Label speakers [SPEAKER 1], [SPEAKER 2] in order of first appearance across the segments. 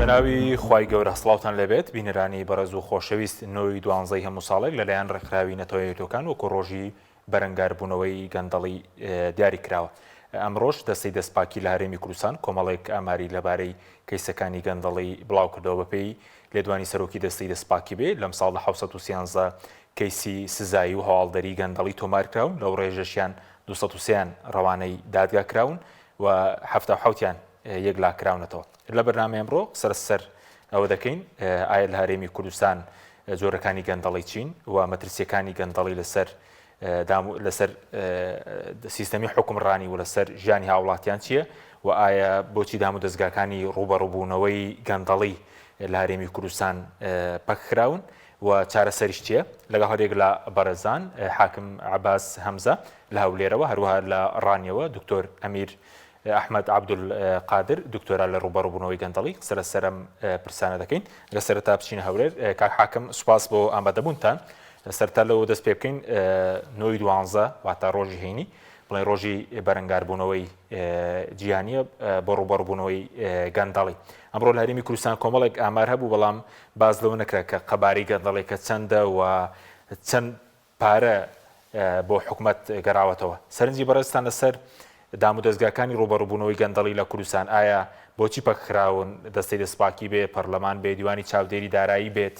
[SPEAKER 1] بەناوی خوای گەورە سڵاوتان لێبێت بینەرانی بەڕێز و خۆشەویست نۆی دوانزەی هەموو ساڵێک لەلایەن ڕێکخراوی نەتەوە یەکگرتووەکان وەکو ڕۆژی بەرەنگاربوونەوەی گەندەڵی دیاری کراوە. ئەمڕۆش دەستەی دەستپاکی لە هەرێمی کوردستان کۆمەڵێک ئاماری لەبارەی کەیسەکانی گەندەڵی بڵاوکردەوە بەپێی لێدوانی سەرۆکی دەستەی دەستپاکی بێ لەمساڵدا 713 کەیسی سزایی و هەواڵدەری گەندەڵی تۆمارکراون لەو ڕێژەشیان 203 یان ڕەوانەی دادگا کراون و 77 یان یەکلاکراونەتەوە. لە بەرنامەی ئەمڕۆ قسە لەسەر ئەوە دەکەین ئایا لە هەرێمی کوردستان جۆرەکانی گەندەڵی چین و مەترسیەکانی گەندەڵی لەسەر لەسەر سیستەمی حکومڕانی و لەسەر ژیانی هاوڵاتیان چییە و ئایا بۆچی دام و دەستگاکانی ڕوبەڕوبوونەوەی گەندەڵی لە هەرێمی کوردستان پەکخراون و چارەسەریش چییە لەگەڵ هەرێک لە بەڕێزان حاکم عباس هەمزە لە هەولێرەوە هەروەها لە ڕانیەوە دکتۆر ئەمیر ئەحمەد عەبدولقادر، دکتۆرا لە ڕووبەڕووبوونەوەی گەندەڵی، قسە لەسەر ئەم پرسانە دەکەین. لە سەرەتا بچینە هەولێر. کاک حاکم، سوپاس بۆ ئامادەبوونتان. سەرەتا لەوە دەست پێ بکەین، نۆی دوانزە واتە ڕۆژی هەینی، بڵێن ڕۆژی بەرەنگاربوونەوەی جیهانییە بۆ ڕووبەڕووبوونەوەی گەندەڵی. ئەمڕۆ لە هەرێمی کوردستان کۆمەڵێک ئامار هەبوو، بەڵام باس لەوە نەکرا کە قەبارەی گەندەڵیەکە چەندە و چەند پارە بۆ حکومەت گەڕاوەتەوە. سەرنجی بەڕێزتان لەسەر دامودەزگاکانی ڕووبەڕووبوونەوەی گەندەڵی لە کوردستان ئایا بۆچی پەکخراون، دەستەی دەستپاکی بێ، پەرلەمان بێ، دیوانی چاودێری دارایی بێت؟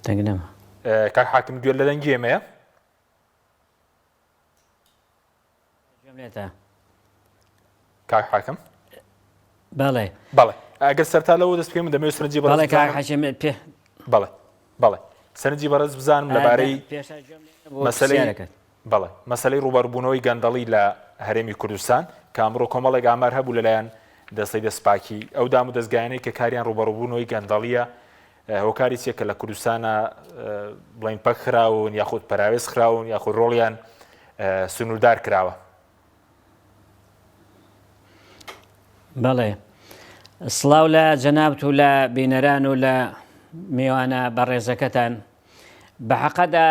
[SPEAKER 2] دەنگ نەما.
[SPEAKER 1] کاک حاکم گوێت لە دەنگی ئێمەیە؟ کاک حاکم
[SPEAKER 2] بەڵێ
[SPEAKER 1] بەڵێ ئەگەر سەرتا لەوە دەست پێم دەمەوێت سەرنجی بەڕێز
[SPEAKER 2] بەڵێ کاک
[SPEAKER 1] بزانم
[SPEAKER 2] حاکم پێ
[SPEAKER 1] بەڵێ بەڵێ سەرنجی بەڕێز بزانم لەبارەی
[SPEAKER 2] پێشا گوێم لێ نەبوو
[SPEAKER 1] مەسەلەی
[SPEAKER 2] پرسیارەکەت.
[SPEAKER 1] بەڵێ مەسەلەی ڕووبەڕووبوونەوەی گەندەڵی لە هەرێمی کوردستان کە ئەمڕۆ کۆمەڵێک ئامار هەبوو لەلایەن دەستەی دەستپاکی ئەو دام و دەستگایانەی کە کاریان ڕووبەڕووبوونەوەی گەندەڵیە هۆکاری چیە کە لە کوردستانا بڵێین پەک خراون یاخود پەراوێز خراون یاخود ڕۆڵیان سنووردار کراوە؟
[SPEAKER 2] بەڵێ سڵاو لە جەنابت و لە بینەران و لە میوانە بەڕێزەکەتان بە حەقەدا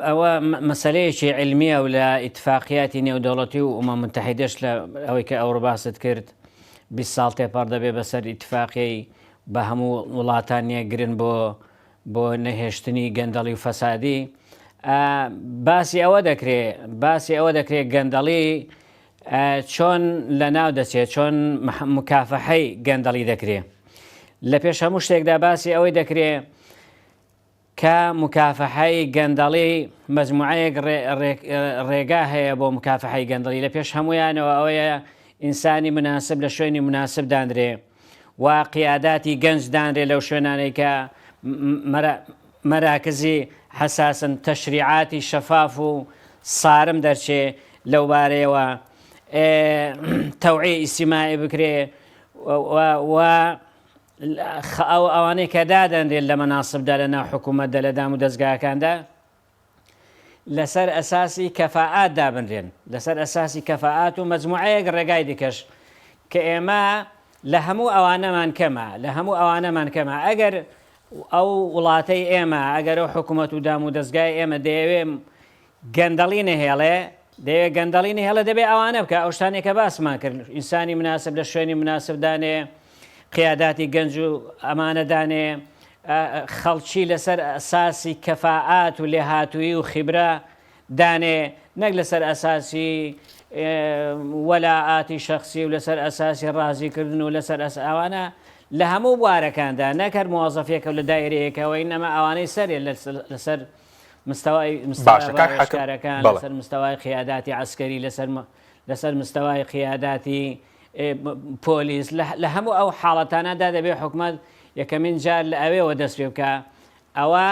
[SPEAKER 2] ئەوە مەسەلەیەکی عیلمیە و لە ئیتفاقیاتی نێودەوڵەتی و ئومەم متحیدەش لە ئەوەی کە ئەوڕۆ باست کرد 20 ساڵ تێپەڕ دەبێ بەسەر ئیتفاقیەی بە هەموو وڵاتان یەکگرن بۆ بۆ نەهێشتنی گەندەڵی و فەسادی باسی ئەوە دەکرێ باسی ئەوە دەکرێت گەندەڵی چۆن لە ناو دەچێت چۆن مکافەحەی گەندەڵی دەکرێ لە پێش هەموو شتێکدا باسی ئەوەی دەکرێ کە موکافەحەی گەندەڵی مەجموعەیەک ڕێگا هەیە بۆ موکافەحەی گەندەڵی لە پێش هەموویانەوە ئەوەیە ئینسانی مناسب لە شوێنی مناسب دانرێ و قیاداتی گەنج دانرێ لەو شوێنانەی کە مەراکزی حەساسن تەشریعاتی شەفاف و سارم دەرچێ لەو بارەیەوە تەوعی ئیجتیماعی بکرێ و ئەو ئەوانەی کە دادەنرێن لە مەناسبدا لە ناو حکوومەتدا لە دام و دەزگاکاندا لەسەر ئەساسی کەفائات دابنرێن لەسەر ئەساسی کەفائات و مەجموعەیەک ڕێگای دیکەش کە ئێمە لە هەموو ئەوانەمان کەمە لە هەموو ئەوانەمان کەمە ئەگەر ئەو وڵاتەی ئێمە ئەگەر ئەو حکوومەت و دام و دەزگای ئێمە دەیەوێ گەندەڵی نەهێڵێ، دەیەوێ گەندەڵی نەهێڵێ دەبێ ئەوانە بکا، ئەو شتانەی کە باسمان کرد، ئینسانی مناسب لە شوێنی مناسب دانێ، قیاداتی گەنج و ئەمانە دانێ، خەڵکی لەسەر ئەساسی کەفائات و لێهاتوویی و خیبرە دانێ، نەک لەسەر ئەساسی وەلائاتی شەخسی و لەسەر ئەساسی ڕازیکردن و لەسەر ئەس ئەوانە لە هەموو بوارەکاندا نەک هەر موەزەفێکە و لە دایرەیەکەوە ئینەما ئەوانەی سەرێ لەسەر مستەوای مستەوای
[SPEAKER 1] باشە کاک حاکم
[SPEAKER 2] ڕاوێژکارەکان
[SPEAKER 1] بەڵێ.
[SPEAKER 2] لەسەر مستەوای قیاداتی عەسکەری لەسەر لەسەر مستەوای قیاداتی پۆلیس لە هەموو ئەو حاڵەتانەدا دەبێ حکومەت یەکەمین جار لە ئەوێوە دەست پێ بکا ئەوە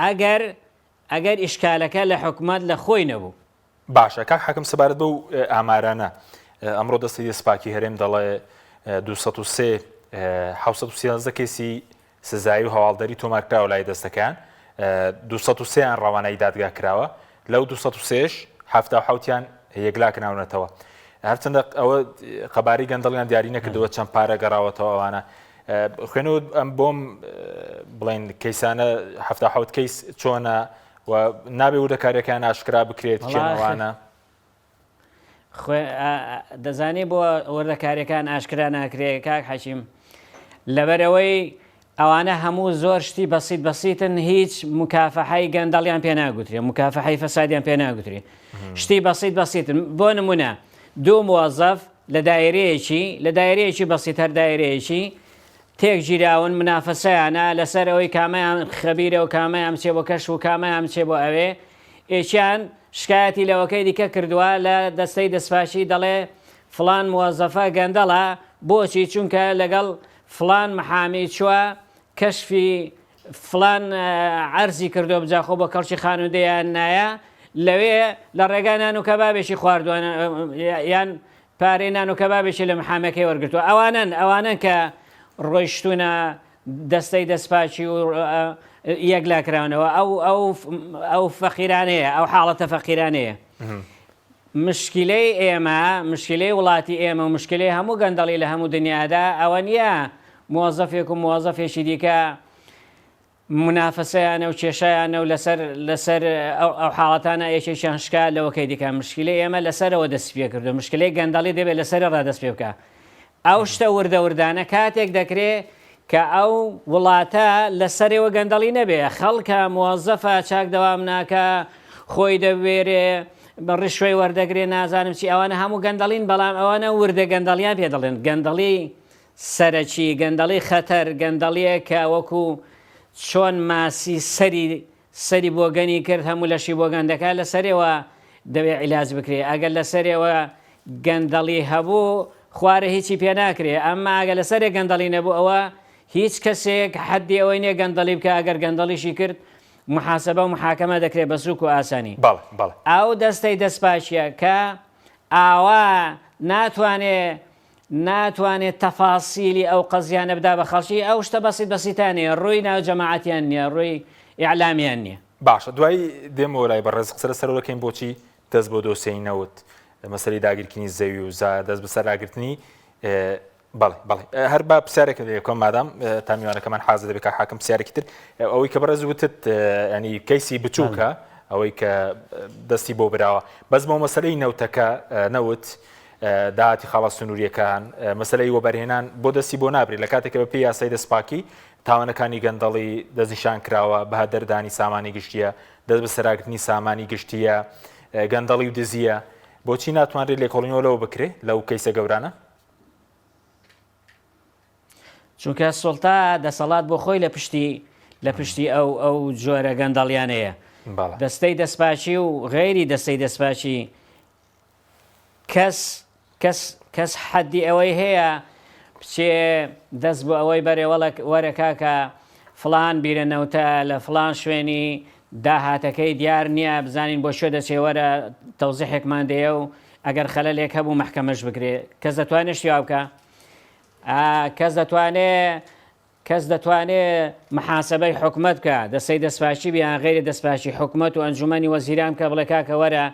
[SPEAKER 2] ئەگەر ئەگەر ئیشکالەکە لە حکومەت لە خۆی نەبوو.
[SPEAKER 1] باشە کاک حاکم سەبارەت بەو ئامارانە ئەمڕۆ دەستەی دەستپاکی هەرێم دەڵێ 203 713 کەیسی سزایی و هەواڵدەری تۆمارکراوە لای دەستەکەیان 203 یان ڕەوانەی دادگا کراوە لەو 203ش 77یان یەکلا کراونەتەوە هەرچەندە ئەوە قەبارەی گەندەڵیان دیاری نەکردەوە چەند پارە گەڕاوەتەوە ئەوانە خوێنەوە ئەم بۆم بڵێن کەیسانە 77 کەیس چۆنە و نابێ وردەکاریەکان ئاشکرا بکرێت کێنەوانە؟
[SPEAKER 2] دەزانی بۆ وردەکاریەکان ئاشکرا ناکرێ کاک حەکیم لەبەرئەوەی ئەوانە هەموو زۆر شتی بەسیت بەسیتن هیچ مکافحەی گەندەڵیان پێ ناگوترێ مکافحەی فەسادیان پێ ناگوترێ شتی بەسیت بەسیتن بۆ نمونە دوو موەزەف لە دایرەیەکی لە دایرەیەکی بەسیت هەر دایرەیەکی تێک گیراون منافەسەیانە لەسەر ئەوەی کامەیان خەبیرە و کامەیان بچێ بۆ کەشف و کامەیان بچێ بۆ ئەوێ یەکیان شکایەتی لەوەکەی دیکە کردووە لە دەستەی دەستپاکی دەڵێ فڵان موەزەفە گەندەڵە بۆچی چونکە لەگەڵ فڵان محامی چووە کەشفی فڵان عەرزی کردووە بجا خۆ بۆ کەڵکی خانوودە یان نایە لەوێ لە ڕێگا نان و کەبابێکی خواردووە یان پارەی نان و کەبابێکی لە محامەکەی وەرگرتووە ئەوانەن ئەوانەن کە ڕۆیشتوونە دەستەی دەستپاکی و یەکلا کراونەوە ئەو ئەو ئەو فەقیرانەیە ئەو حاڵەتە فەقیرانەیە مشکلەی ئێمە مشکلەی وڵاتی ئێمە و مشکلەی هەموو گەندەڵی لە هەموو دنیادا ئەوە نییە مۆزەفێک و مۆزەفێکی دیکە مونافەسەیانە و کێشایانە و لەسەر لەسەر ئەو ئەو حاڵەتانە یەکێکیان شکا لەوەکەی دیکە مشکلەی ئێمە لەسەرەوە دەستی پێ کردو مشکلەی گەندەڵی دەبێت لەسەر ڕا دەست پێ بکا ئەو شتە وردە وردانە کاتێک دەکرێ کە ئەو وڵاتە لەسەرەوە گەندەڵی نەبێ خەڵکە مۆزەفە چاک دەوام ناکا خۆی دەوێرێ بە ڕشوەی وەردەگرێ نازانم چی ئەوانە هەموو گەندەڵین بەڵام ئەوانە وردە گەندەڵیان پێ دەڵێن گەندەڵی سەرەکی، گەندەڵی خەتەر، گەندەڵییەک کە وەکو چۆن ماسی سەری سەری بۆگەنی کرد هەموو لەشی بۆگەن دەکات لە سەرێوە دەبێ عیلاج بکرێ ئەگەر لە سەرێوە گەندەڵی هەبوو خوارێ هیچی پێ ناکرێ ئەمما ئەگەر لە سەرێ گەندەڵی نەبوو ئەوە هیچ کەسێک حەدی ئەوەی نیە گەندەڵی بکا ئەگەر گەندەڵیشی کرد محاسبە و محاکەمە دەکرێ بە سوک و ئاسانی
[SPEAKER 1] بەڵێ بەڵێ.
[SPEAKER 2] ئەو دەستەی دەستپاکیە کە ئاوا ناتوانێ ناتوانێت تەفاسیلی ئەو قەزیانە بدا بە خەڵکی، ئەو شتە بەسیت بەسیتانەیە، ڕووی ناو جەماعەتیان نیە، ڕووی ئیعلامیان نیە.
[SPEAKER 1] باشە دوایی دێمەوە لای بەڕێز قسە لەسەرەوە دەکەین بۆچی دەست بۆ دۆسیەی نەوت مەسەلەی داگیرکردنی زەوی و زار دەست بەسەراگرتنی بەڵێ بەڵێ هەر با پرسیارێک لێ بکەم مادام تا میوانەکەمان حازر دەبێت کاک حاکم پرسیارێکی تر ئەوەی کە بەڕێز وتت ینی کەیسی بچووکە ئەوەی کە دەستی بۆ براوە بەس بۆ مەسەلەی نەوتەکە نەوت داهاتی خاڵە سنوورییەکان، مەسەلەی وەبەرهێنان بۆ دەستی بۆ نابرێت، لە کاتێک کە بەپێی یاسای دەستپاکی تاوانەکانی گەندەڵی دەستنیشان کراوە، بەهەدەردانی سامانی گشتییە، دەستبەسەراگرتنی سامانی گشتییە، گەندەڵی و دزییە، بۆچی ناتوانرێت لێکۆڵینەوە لەوە بکرێت لەو کەیسە گەورانە؟
[SPEAKER 2] چونکە سوڵتە دەسەڵات بۆ خۆی لە پشتی لە پشتی ئەو ئەو جۆرە گەندەڵیانەیە. دەستەی دەستپاکی و غەیری دەستەی دەستپاکی کەس کەس کەس حەدی ئەوەی هەیە بچێ دەست بۆ ئەوەی بەرێ وەڵە وەرە کاکە فڵان بیرە نەوتە لە فڵان شوێنی داهاتەکەی دیار نییە بزانین بۆ کوێ دەچێ وەرە تەوزیحێکمان دەیە و ئەگەر خەلەلێک هەبوو مەحکەمەش بکرێ کەس دەتوانێ شتی وا بکا کەس دەتوانێ کەس دەتوانێ محاسەبەی حکومەت بکا، دەستەی دەستپاکی بێ یان غەیرە دەستپاکی حکومەت و ئەنجومەنی وەزیران بکا بڵێ کاکە وەرە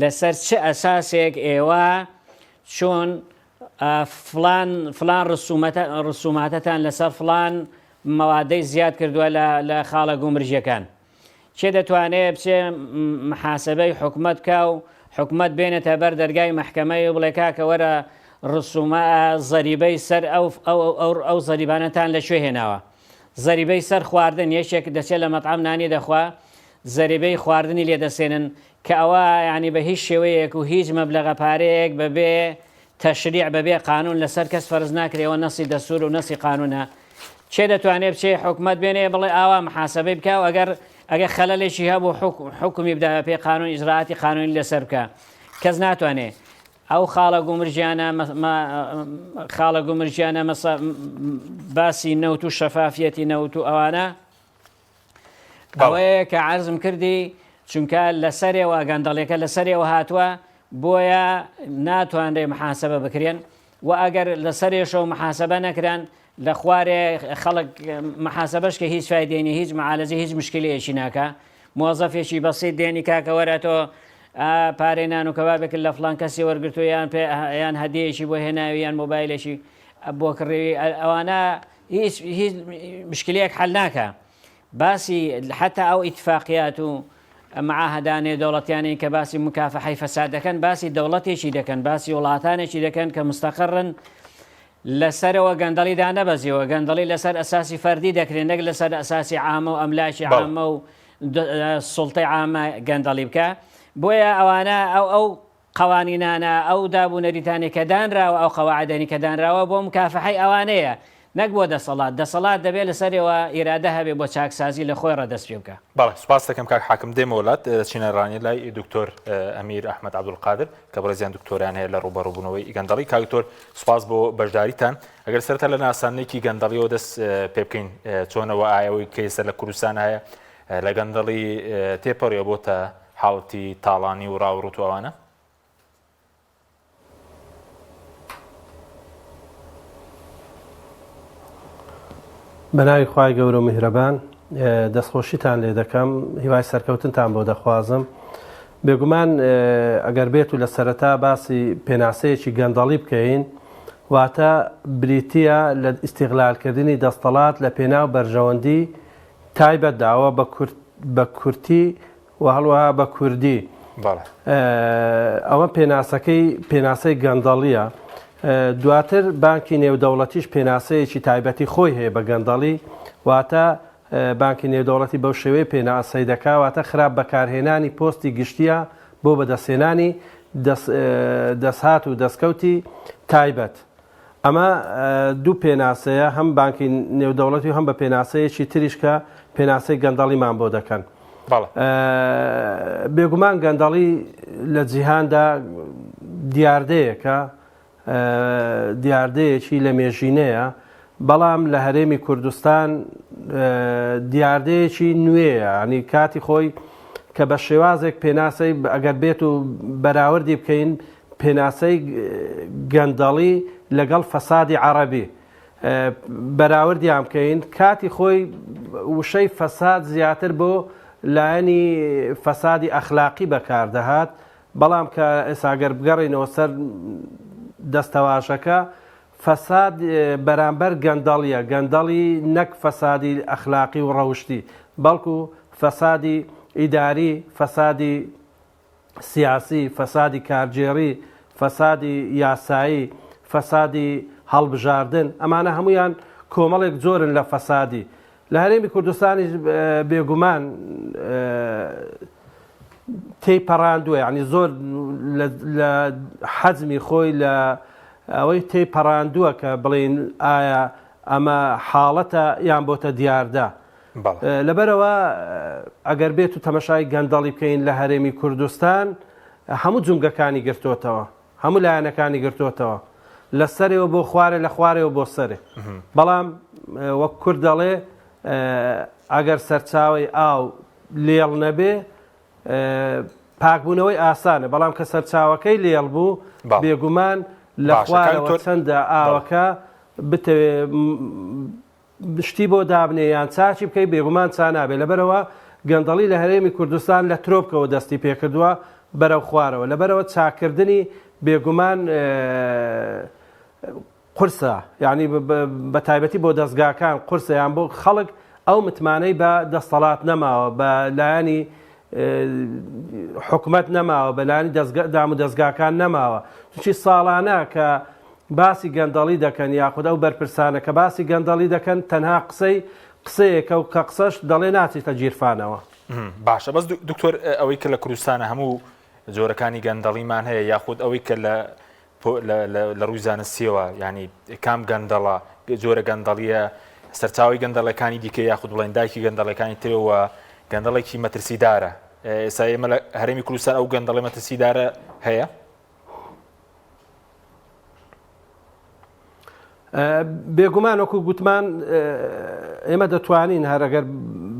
[SPEAKER 2] لەسەر چ ئەساسێک ئێوە چۆن فڵان فڵان ڕسومەتە ڕسوماتەتان لەسەر فڵان مەوادەی زیاد کردووە لە لە خاڵە گومرگیەکان. کێ دەتوانێ بچێ محاسەبەی حکومەت بکا و حکومەت بێنێتە بەر دەرگای مەحکەمەی و بڵێ کاکە وەرە ڕسومە زەریبەی سەر ئەو ئەو ئەو ئەو زەریبانەتان لە کوێ هێناوە زەریبەی سەر خواردن یەکێک دەچێت لە مەتعەم نانی دەخوا زەریبەی خواردنی لێ دەسێنن کە ئەوە یانی بە هیچ شێوەیەک و هیچ مەبلەغە پارەیەک بەبێ تەشریع بەبێ قانون لەسەر کەس فەرز ناکرێ ئەوە نەسی دەستور و نەسی قانونە کێ دەتوانێ بچێ حکومەت بێنێ بڵێ ئاوا محاسبەی بکا و ئەگەر ئەگەر خەلەلێکی هەبوو حکومی بدا بەپێی قانون ئیجرائاتی قانونی لەسەر بکا کەس ناتوانێ ئەو خاڵە گومرگیانە خاڵە گومرگیانە باسی نەوت و شەفافیەتی نەوت و ئەوانە ئەوەیە کە عەرزم کردی چونکە لەسەرێوە گەندەڵیەکە لەسەرێوە هاتووە بۆیە ناتوانرێ محاسبە بکرێن و ئەگەر لەسەرێشەوە محاسبە نەکران لە خوارێ خەڵک محاسبەش کە هیچ فایدەی نیە هیچ معالەجە هیچ مشکلەیەکی ناکا مۆزەفێکی بەسیت دێنی کاکە وەرە تۆ پارەی نان و کەبابێکت لە فڵان کەسی وەرگرتووە یان پێ یان هەدیەیەکی بۆ هێناوی یان مۆبایلێکی بۆ کڕیوی ئەوانە. هیچ هیچ مشکلەیەک حل ناکە باسی حتا ئەو ئیتفاقیات و معاهدە نێودەوڵەتیانەی کە باسی مکافحەی فەساد دەکەن باسی دەوڵەتێکی دەکەن باسی وڵاتانێکی دەکەن کە مستەقڕن لەسەرەوە گەندەڵی دانەبەزیەوە گەندەڵی لەسەر ئەساسی فەردی دەکرێت نەک لەسەر ئەساسی عامە و ئەملاکی عامە و سوڵتەی عامە گەندەڵی بکە بۆیە ئەوانە ئەو ئەو قەوانینانە، ئەو داب و نەریتانەی کە دانراوە، ئەو قەواعدەنی کە دانراوە بۆ مکافەحەی ئەوانەیە نەک بۆ دەسەڵات، دەسەڵات دەبێ لەسەرێوە ئیرادە هەبێ بۆ چاکسازی لە خۆی ڕا دەست پێ بکا.
[SPEAKER 1] بەڵێ سوپاست دەکەم کاک حاکم دێمەوە لات دەچینە ڕانیە لای دکتۆر ئەمیر ئەحمەد عەبدولقادر کە بەڕێزیان دکتۆریان هەیە لە ڕووبەڕووبوونەوەی گەندەڵی کاک دکتۆر سوپاس بۆ بەشداریتان ئەگەر سەرەتا لە ناساندنێکی گەندەڵیەوە دەست پێ بکەین چۆنەوە ئایەوەی کە ئێستا لە کوردستان هەیە لە گەندەڵی تێپەڕیەوە بۆتە حاڵەتی تاڵانی و ڕاوڕوت و ئەوانە؟
[SPEAKER 3] بەناوی خوای گەورە و میهرەبان دەستخۆشیتان لێ دەکەم هیوای سەرکەوتنتان بۆ دەخوازم بێگومان ئەگەر بێت و لە سەرەتا باسی پێناسەیەکی گەندەڵی بکەین واتە بریتە لە ئیسیغلالکردنی دەستەڵات لە پێناو بەرژەوەندی تایبەتداوە بە کورتی و هەڵوەها بە کوردی.
[SPEAKER 1] بەڵێ.
[SPEAKER 3] ئەوە پێناسەکەی پێناسەی گەندەڵییە. دواتر بانکی نێودەوڵەتیش پێناسەیەکی تایبەتی خۆی هەیە بە گەندەڵی، واتە بانکی نێودەوڵەتی بەو شێوەیە پێناسەی دەکا، واتە خراپ بەکارهێنانی پۆستی گشتییە بۆ بەدەستهێنانی دەستهات و دەستکەوتی تایبەت. ئەمە دوو پێناسەیە هەم بانکی نێودەوڵەتی و هەم بە پێناسەیەکی تریش کە پێناسەی گەندەڵیمان بۆ دەکەن. بێگومان گەندەڵی لە جیهاندا دیاردەیەکە دیاردەیەکی لە مێژینەیە بەڵام لە هەرێمی کوردستان دیاردەیەکی نوێیە ینی کاتی خۆی کە بە شێوازێک پێناسەی ئەگەر بێت و بەراوردی بکەین پێناسەی گەندەڵی لەگەڵ فەسادی عەڕەبی بەراوردیان بکەین کاتی خۆی وشەی فەساد زیاتر بۆ لایەنی فەسادی ئەخلاقی بەکاردەهات بەڵام کە ئێساگەر بگەڕینەوە سەر دەستەواژەکە فەساد بەرامبەر گەندەڵیە گەندەڵی نەک فەسادی ئەخلاقی و ڕەوشتی بەڵکو فەسادی ئیداری فەسادی سیاسی، فەسادی کارگێڕی، فەسادی یاسایی، فەسادی هەڵبژاردن، ئەمانە هەموویان کۆمەڵێک جۆرن لە فەسادی. لە هەرێمی کوردستانیش بێگومان تێی پەڕاندووە، یعنی زۆر لە حەجمی خۆی لە ئەوەی تێی پەڕاندووە کە بڵێین ئایا ئەمە حاڵەتە یان بۆتە دیاردە. لەبەرئەوە ئەگەر بێت و تەمەشای گەندەڵی بکەین لە هەرێمی کوردستان هەموو جومگەکانی گرتۆتەوە هەموو لایەنەکانی گرتۆتەوە لە سەرەوە بۆ خوارێ لە خوارەوە بۆ سەرێ بەڵام وەک کورد دەڵێ ئەگەر سەرچاوی ئاو لێڵ نەبێ پاکبوونەوەی ئاسانە بەڵام کە سەرچاوەکەی لێڵ بوو بێگومان لە خوارەوە چەندە ئاوەکە بتەوێ شتی بۆ دابنێ یان چاکی بکەی بێگومان چا نابێ لەبەرئەوە گەندەڵی لە هەرێمی کوردستان لە ترۆپکەوە دەستی پێکردووە بەرەو خوارەوە لەبەرئەوە چاکردنی بێگومان قورسە یعنی بە تایبەتی بۆ دەستگاکان قورسە یان بۆ خەڵک ئەو متمانەی بە دەستەڵات نەماوە بە لایەنی حکومەت نەماوە بە لایەنی دام و دەستگاکان نەماوە چی ساڵانە کە باسی گەندەڵی دەکەن یاخود ئەو بەرپرسانە کە باسی گەندەڵی دەکەن تەنها قسەی قسەیەکە و کە قسەش دەڵێ ناچیتە گیرفانەوە.
[SPEAKER 1] باشە بەس دکتۆر ئەوەی کە لە کوردستانە هەموو جۆرەکانی گەندەڵیمان هەیە یاخود ئەوەی کە لە لە ڕووی زانستیەوە ینی کام گەندەڵە جۆرە گەندەڵیە سەرچاوی گەندەڵەکانی دیکە یاخود بڵێن دایکی گەندەڵەکانی ترەوە گەندەڵێکی مەترسیدارە ئێستا ئێمە لە هەرێمی کوردستان ئەو گەندەڵی مەترسیدارە هەیە
[SPEAKER 3] بێگومان وەکو گوتمان ئێمە دەتوانین هەرەگەر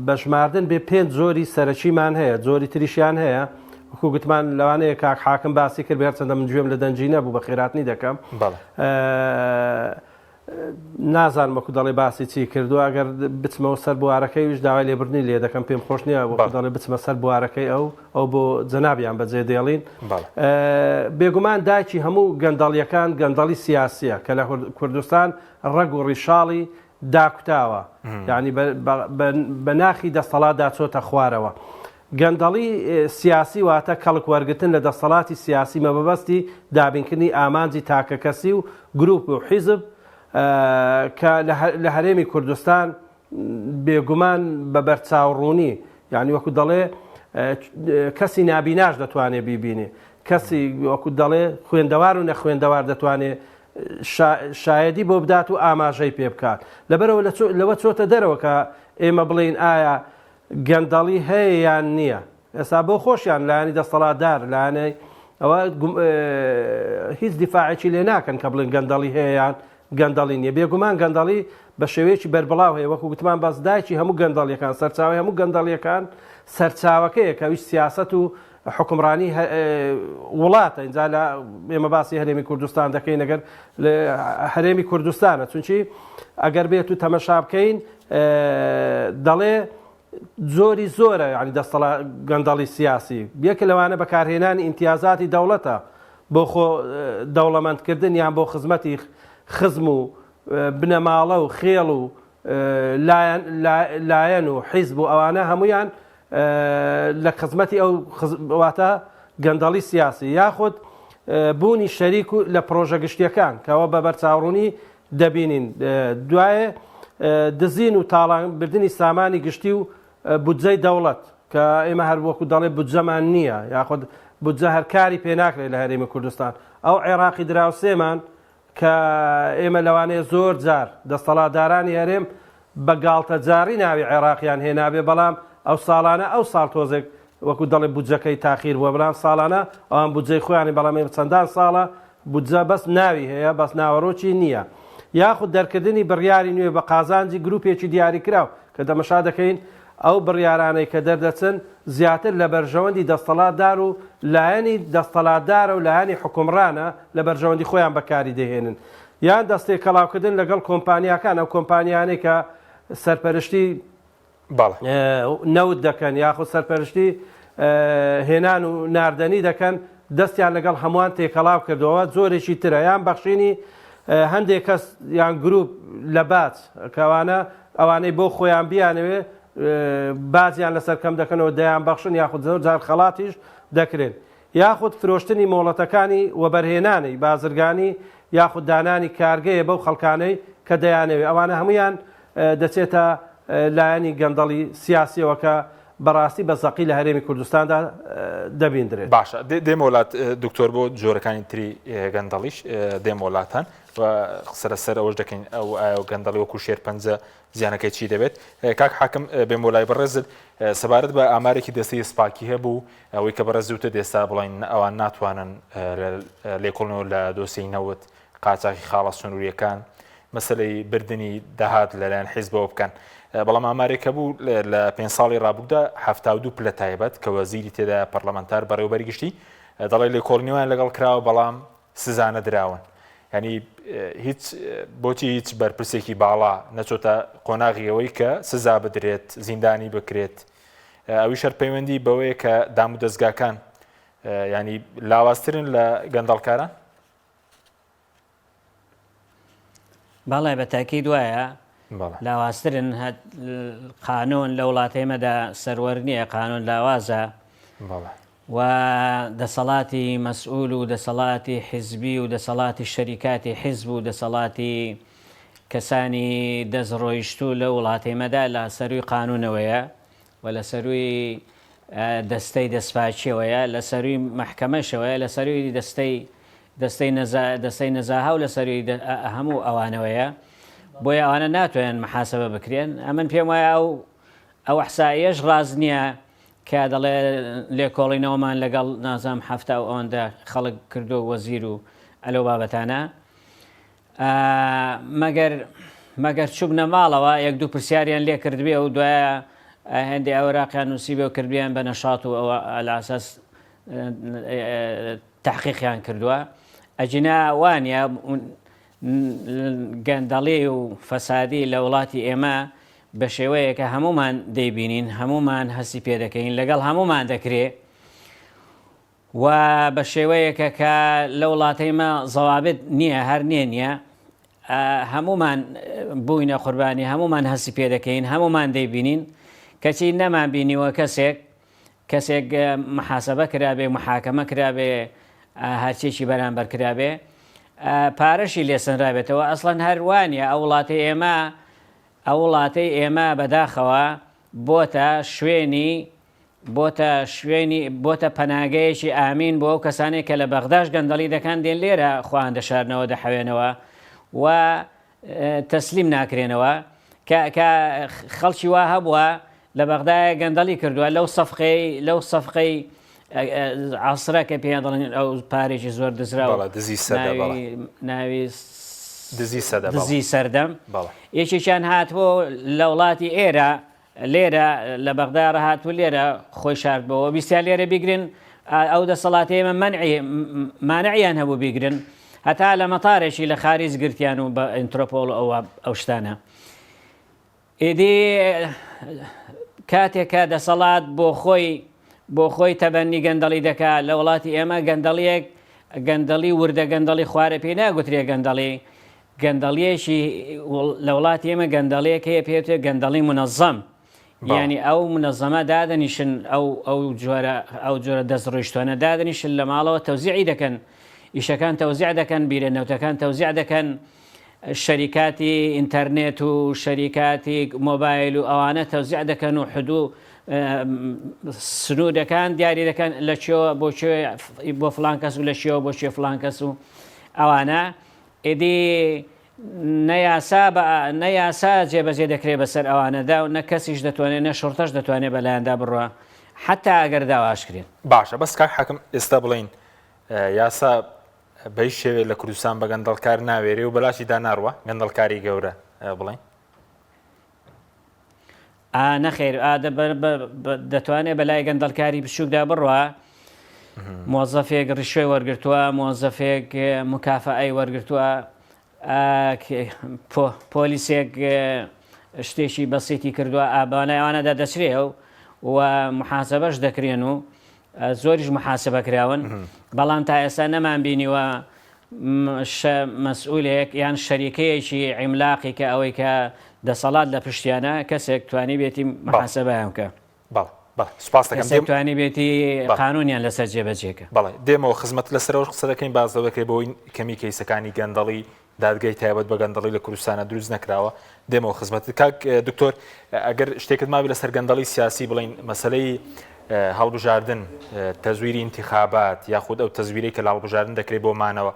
[SPEAKER 3] بەژماردن بێ پێنج جۆری سەرەکیمان هەیە جۆری تریشیان هەیە وەکو گوتمان لەوانەیە کاک حاکم باسی کرد هەرچەندە من گوێم لە دەنگی نەبوو بە خێراتنی دەکەم نازانم وەکو دەڵێ باسی چی کردووە ئەگەر بچمەوە سەر بوارەکەی ویش داوای لێبوردنی لێ دەکەم پێم خۆش نییە وەکو دەڵێ بچمە سەر بوارەکەی ئەو ئەو بۆ جەنابیان بەجێ دێڵین بێگومان دایکی هەموو گەندەڵیەکان گەندەڵی سیاسیە کە لە کوردستان ڕەگ و ڕیشاڵی. داکوتاوە یعنی بە ناخی دەسەڵاتدا چۆتە خوارەوە. گەندەڵی سیاسی واتە کەڵک وەرگرتن لە دەسەڵاتی سیاسی مەبەبەستی دابینکردنی ئامانجی تاکەکەسی و گروپ و حیزب کە لە هەرێمی کوردستان بێگومان بە بەرچاوڕوونی یعنی وەکو دەڵێ کەسی نابیناش دەتوانێ بیبینێ کەسی وەکو دەڵێ خوێندەوار و نەخوێندەوار دەتوانێ شایەدی بۆ بدات و ئاماژەی پێ بکات لەبەرەوە لەوە چۆتە دەرەوە کە ئێمە بڵێین ئایا گەندەڵی هەیە یان نییە ئێستا بۆ خۆشیان لایەنی دەستەڵاتدار لایەنەی ئەوە هیچ دیفاعێکی لێ ناکەن کە بڵێن گەندەڵی هەیە یان گەندەڵی نییە بێگومان گەندەڵی بە شێوەیەکی بەربڵاو هەیە وەکو گوتمان بەس دایکی هەموو گەندەڵیەکان سەرچاوی هەموو گەندەڵیەکان سەرچاوەکەیە کە ئەویش سیاسەت و حوکمڕانی وڵاتە اینجا لە ئێمە باسی هەرێمی کوردستان دەکەین ئەگەر هەرێمی کوردستانە چونکی ئەگەر بێت و تەمەشا بکەین دەڵێ زۆری زۆرە یعنی دەستەڵا گەندەڵی سیاسی یەکە لەوانە بەکارهێنانی ئیمتیازاتی دەوڵەتە بۆ خۆ دەوڵەمەندکردن یان بۆ خزمەتی خزم و بنەماڵە و خێڵ و لایەن و حیزب و ئەوانە هەمویان لە خزمەتی ئەو واتە گەندەڵی سیاسی یاخود بوونی شەریک و لە پرۆژە گشتیەکان کەەوە بە بەرچاوڕوونی دەبینین دوایێ دزین و تاڵان بردنی سامانی گشتی و بودجەی دەوڵەت کە ئێمە هەر وەکو دەڵێ بودجەمان نییە یاخود بودجە هەر کاری پێ ناکرێت لە هەرێمی کوردستان ئەو عێراقی دراوسێمان کە ئێمە لەوانەیە زۆر جار دەستەڵاتدارانی هەرێم بە گاڵتەجاڕی ناوی عێراقیان هێنابێ بەڵام ئەو ساڵانە ئەو ساڵ تۆزێک وەکو دەڵێ بودجەکەی تاخیر بووە بەڵام ساڵانە ئەوان بودجەی خۆیانی بەڵام ئێمە چەندان ساڵە بودجە بەس ناوی هەیە بەس ناوەڕۆکی نییە یاخود دەرکردنی بڕیاری نوێ بە قازانجی گروپێکی دیاریکراو کە تەمەشا دەکەین ئەو بڕیارانەی کە دەردەچن زیاتر لە بەرژەوەندی دەستەڵاتدار و لایەنی دەستەڵاتدارە و لایەنی حوکمڕانە لە بەرژەوەندی خۆیان بەکاری دەهێنن یان دەستتێکەڵاوکردن لەگەڵ کۆمپانیاکان ئەو کۆمپانیانەی کە سەرپەرشتی نەوت دەکەن یاخود سەرپەرشتی هێنان و ناردەنی دەکەن دەستیان لەگەڵ هەمووان تێکەڵاو کردەوە جۆرێکی ترە یان بەخشینی هەندێک کەس یان گروپ لە باج کەوانە ئەوانەی بۆ خۆیان بیانەوێ باجیان لەسەر کەم دەکەنەوە دەیان بەخشن یاخود زۆر جار خەڵاتیش دەکرێن یاخود فرۆشتنی مۆڵەتەکانی وەبەرهێنانی بازرگانی یاخود دانانی کارگەیە بەو خەڵکانەی کە دەیانەوێ ئەوانە هەموویان دەچێتە لایەنی گەندەڵی سیاسیەوە کە بەڕاستی بە زەقی لە هەرێمی کوردستاندا دەبیندرێت.
[SPEAKER 1] باشە دێمەوە لات دکتۆر بۆ جۆرەکانی تری گەندەڵیش دێمەوە لاتان و قسە لەسەر ئەوەش دەکەین ئەو ئایا گەندەڵی وەکو شێرپەنجە زیانەکەی چی دەبێت کاک حاکم بێمەوە لای بەڕێزت سەبارەت بە ئامارێکی دەستەی سپاکی هەبوو ئەوەی کە بەڕێز وتت ئێستا بڵین ئەوان ناتوانن لێکۆڵنەوە لە دۆسیەی نەوت قاچاخی خاڵە سنووریەکان مەسلەی بردننی داهات لەلایەن حیزبەوە بکەن بەڵام ئامارێک هەبوو لە پێ ساڵی ڕابوودا 72 پلە تایبەت کە وەزیری تێدا پەرلەمانتار بەڕێوبەری گشتی دەڵێ لێکۆڵینەوەیان لەگەڵ کراوە بەڵام سزا نەدراون ینی هیچ بۆچی هیچ بەرپرسێکی باڵا نەچۆتە قۆناغی ئەوەی کە سزا بدرێت زیندانی بکرێت ئەویش هەر پەیوەندی بەوەیە کە دام و دەستگاکان ینی لاوازترن لە گەندەڵکاران
[SPEAKER 2] بەڵێ بە تاکید وایە لاوازترن قانون لە وڵاتە ئێمەدا سەروەر نییە قانون لاوازە و دەسەڵاتی مەسئول و دەسەڵاتی حیزبی و دەسەڵاتی شەریکاتی حیزب و دەسەڵاتی کەسانی دەست ڕۆیشتوو لەو وڵاتەی مەدا لە سەرووی قانوونەوەیە و لە سەرووی دەستەی دەستپاکیەوەیە لە سەرووی مەحکەمەشەوەیە لە سەرووی دەستەی دەستەی نەزا دەستەی نەزاهە و لە سەرووی هەموو ئەوانەوەیە بۆیە ئەوانە ناتوانن محاسبە بکرێن ئەمن پێم وایە ئەو ئەو ئەحسائیەش ڕاست نییە کە دەڵێ لێکۆڵینەوەمان لەگەڵ نازانم حەفتا و ئەوەندە خەڵک کردو وەزیر و ئەلەو بابەتانە مەگەر مەگەر چوبنە ماڵەوە یەک دوو پرسیاریان لێ کردبێ و دوایە هێندێ ئەوراقیان نووسیبێ و کردبیان بە نەشات و ئەوە ئەلاساس تحقیقیان کردووە ئەجینا وانە گەندەڵی و فەسادی لە وڵاتی ئێمە بە شێوەیەکە هەموومان دەیبینین، هەموومان هەستی پێ دەکەین، لەگەڵ هەموومان دەکرێ و بە شێوەیەکە کە لە وڵاتەی مە زەوابت نییە، هەر نییە نییە. هەموومان بووینە قوربانی، هەموومان هەستی پێ دەکەین، هەموومان دەیبینین، کەچی نەمان بینیوە کەسێک کەسێک محاسبە کرابێ، محاکەمە کرابێ، هەرچیەکی بەرامبەر کرابێ، پارەشی لێ سەنرابێتەوە. ئەسڵەن هەر وانیە ئەو وڵاتەی ئێمە ئەو وڵاتەی ئێمە بەداخەوە بۆتە شوێنی بۆتە شوێنی بۆتە پەناگەیەکی ئامین بۆ ئەو کەسانەی کە لە بەغداش گەندەڵی دەکەن دێن لێرە خۆیان دەشارنەوە دەحەوێنەوە و تەسلیم ناکرێنەوە کە کە خەڵکی وا هەبووە لە بەغدایە گەندەڵی کردووە لەو سەفقەی لەو سەفقەی عەسرە کە پێیان دەڵێن ئەو پارێکی زۆر دزراوە
[SPEAKER 1] بەڵێ دزی سەدە بەڵێ
[SPEAKER 2] ناوی
[SPEAKER 1] دزی سەدە بەڵێ
[SPEAKER 2] دزی سەردەم
[SPEAKER 1] بەڵێ
[SPEAKER 2] یەکێکیان هاتبوو لە وڵاتی ئێرە لێرە لە بەغدا ڕەهاتبوو لێرە خۆی شاردبەوە ویستیان لێرە بیگرن ئەو دەسەڵاتی ئێمە مەنعی مانعیان هەبوو بیگرن هەتا لە مەتارێکی لە خاریج گرتیان و بە ئینترۆپۆڵ ئەوە ئەو شتانە ئیدی کاتێک کە دەسەڵات بۆ خۆی بۆ خۆی تەبەنی گەندەڵی دەکا لە وڵاتی ئێمە گەندەڵیەک گەندەڵی وردە گەندەڵی خوارە پێی ناگوترێ گەندەڵی گەندەڵیەکی لە وڵاتی ئێمە گەندەڵیەک هەیە پێ گەندەڵی منەزەم یانی ئەو منەزەمە دادەنیشن ئەو ئەو جۆرە ئەو جۆرە دەست ڕۆیشتوانە دادەنیشن لە ماڵەوە تەوزیعی دەکەن ئیشەکان تەوزیع دەکەن بیرە نەوتەکان تەوزیع دەکەن شەریکاتی ئینتەرنێت و شەریکاتی مۆبایل و ئەوانە تەوزیع دەکەن و حدوو سنوورەکان دیاری دەکەن لە کوێوە بۆ کوێ بۆ فلان کەس و لە کوێوە بۆ کوێ فلان کەس و ئەوانە ئیدی نە یاسا بە نە یاسا جێبەجێ دەکرێ بەسەر ئەوانەدا و نە کەسیش دەتوانێت نە شوڕتەش دەتوانێت بەلایاندا بڕوا حەتا ئەگەر داواش کرێن.
[SPEAKER 1] باشە بەس کاک حاکم ئێستا بڵێین یاسا بە هیچ شێوەیەک لە کوردستان بە گەندەڵکار ناوێرێ و بەلاشیدا ناڕوا گەندەڵکاری گەورە بڵێین.
[SPEAKER 2] ئا نەخێر ئا دەتوانێت بەلای گەندەڵکاری بچووکدا بڕوا مۆزەفێک ڕیشوەی وەرگرتووە مۆزەفێک مکافەئەی وەرگرتووە پۆلیسێک شتێکی بەسیتی کردووە ئابانای ئەوانەدا دەچرێ و محاسبەش دەکرێن و زۆریش محاسبە کراون بەڵام تا ئێستا نەمان بینیوە مەسئولێک یان شەریکەیەکی عیملاقی کە ئەوەی کە دەسەڵات لە پشتیانە کەسێک توانی بێتی محاسبەیان بکە.
[SPEAKER 1] بەڵێ بەڵێ سوپاس دەکەم.
[SPEAKER 2] کەسێک توانی بێتی قانونیان لەسەر جێبەجێ کە.
[SPEAKER 1] بەڵێ دێمەوە خزمەت لەسەرەوەش قسە دەکەین باس لەوە دەکرێت بەوەی کەمی کەیسەکانی گەندەڵی دادگای تایبەت بە گەندەڵی لە کوردستانە دروست نەکراوە دێمەوە خزمەتت کاک دکتۆر ئەگەر شتێکت مابی لەسەر گەندەڵی سیاسی بڵین مەسلەی هەڵبژاردن تەزویری انتخابات یاخود ئەو تەزویرەی کە لە هەڵبژاردن دەکرێت بۆ مانەوە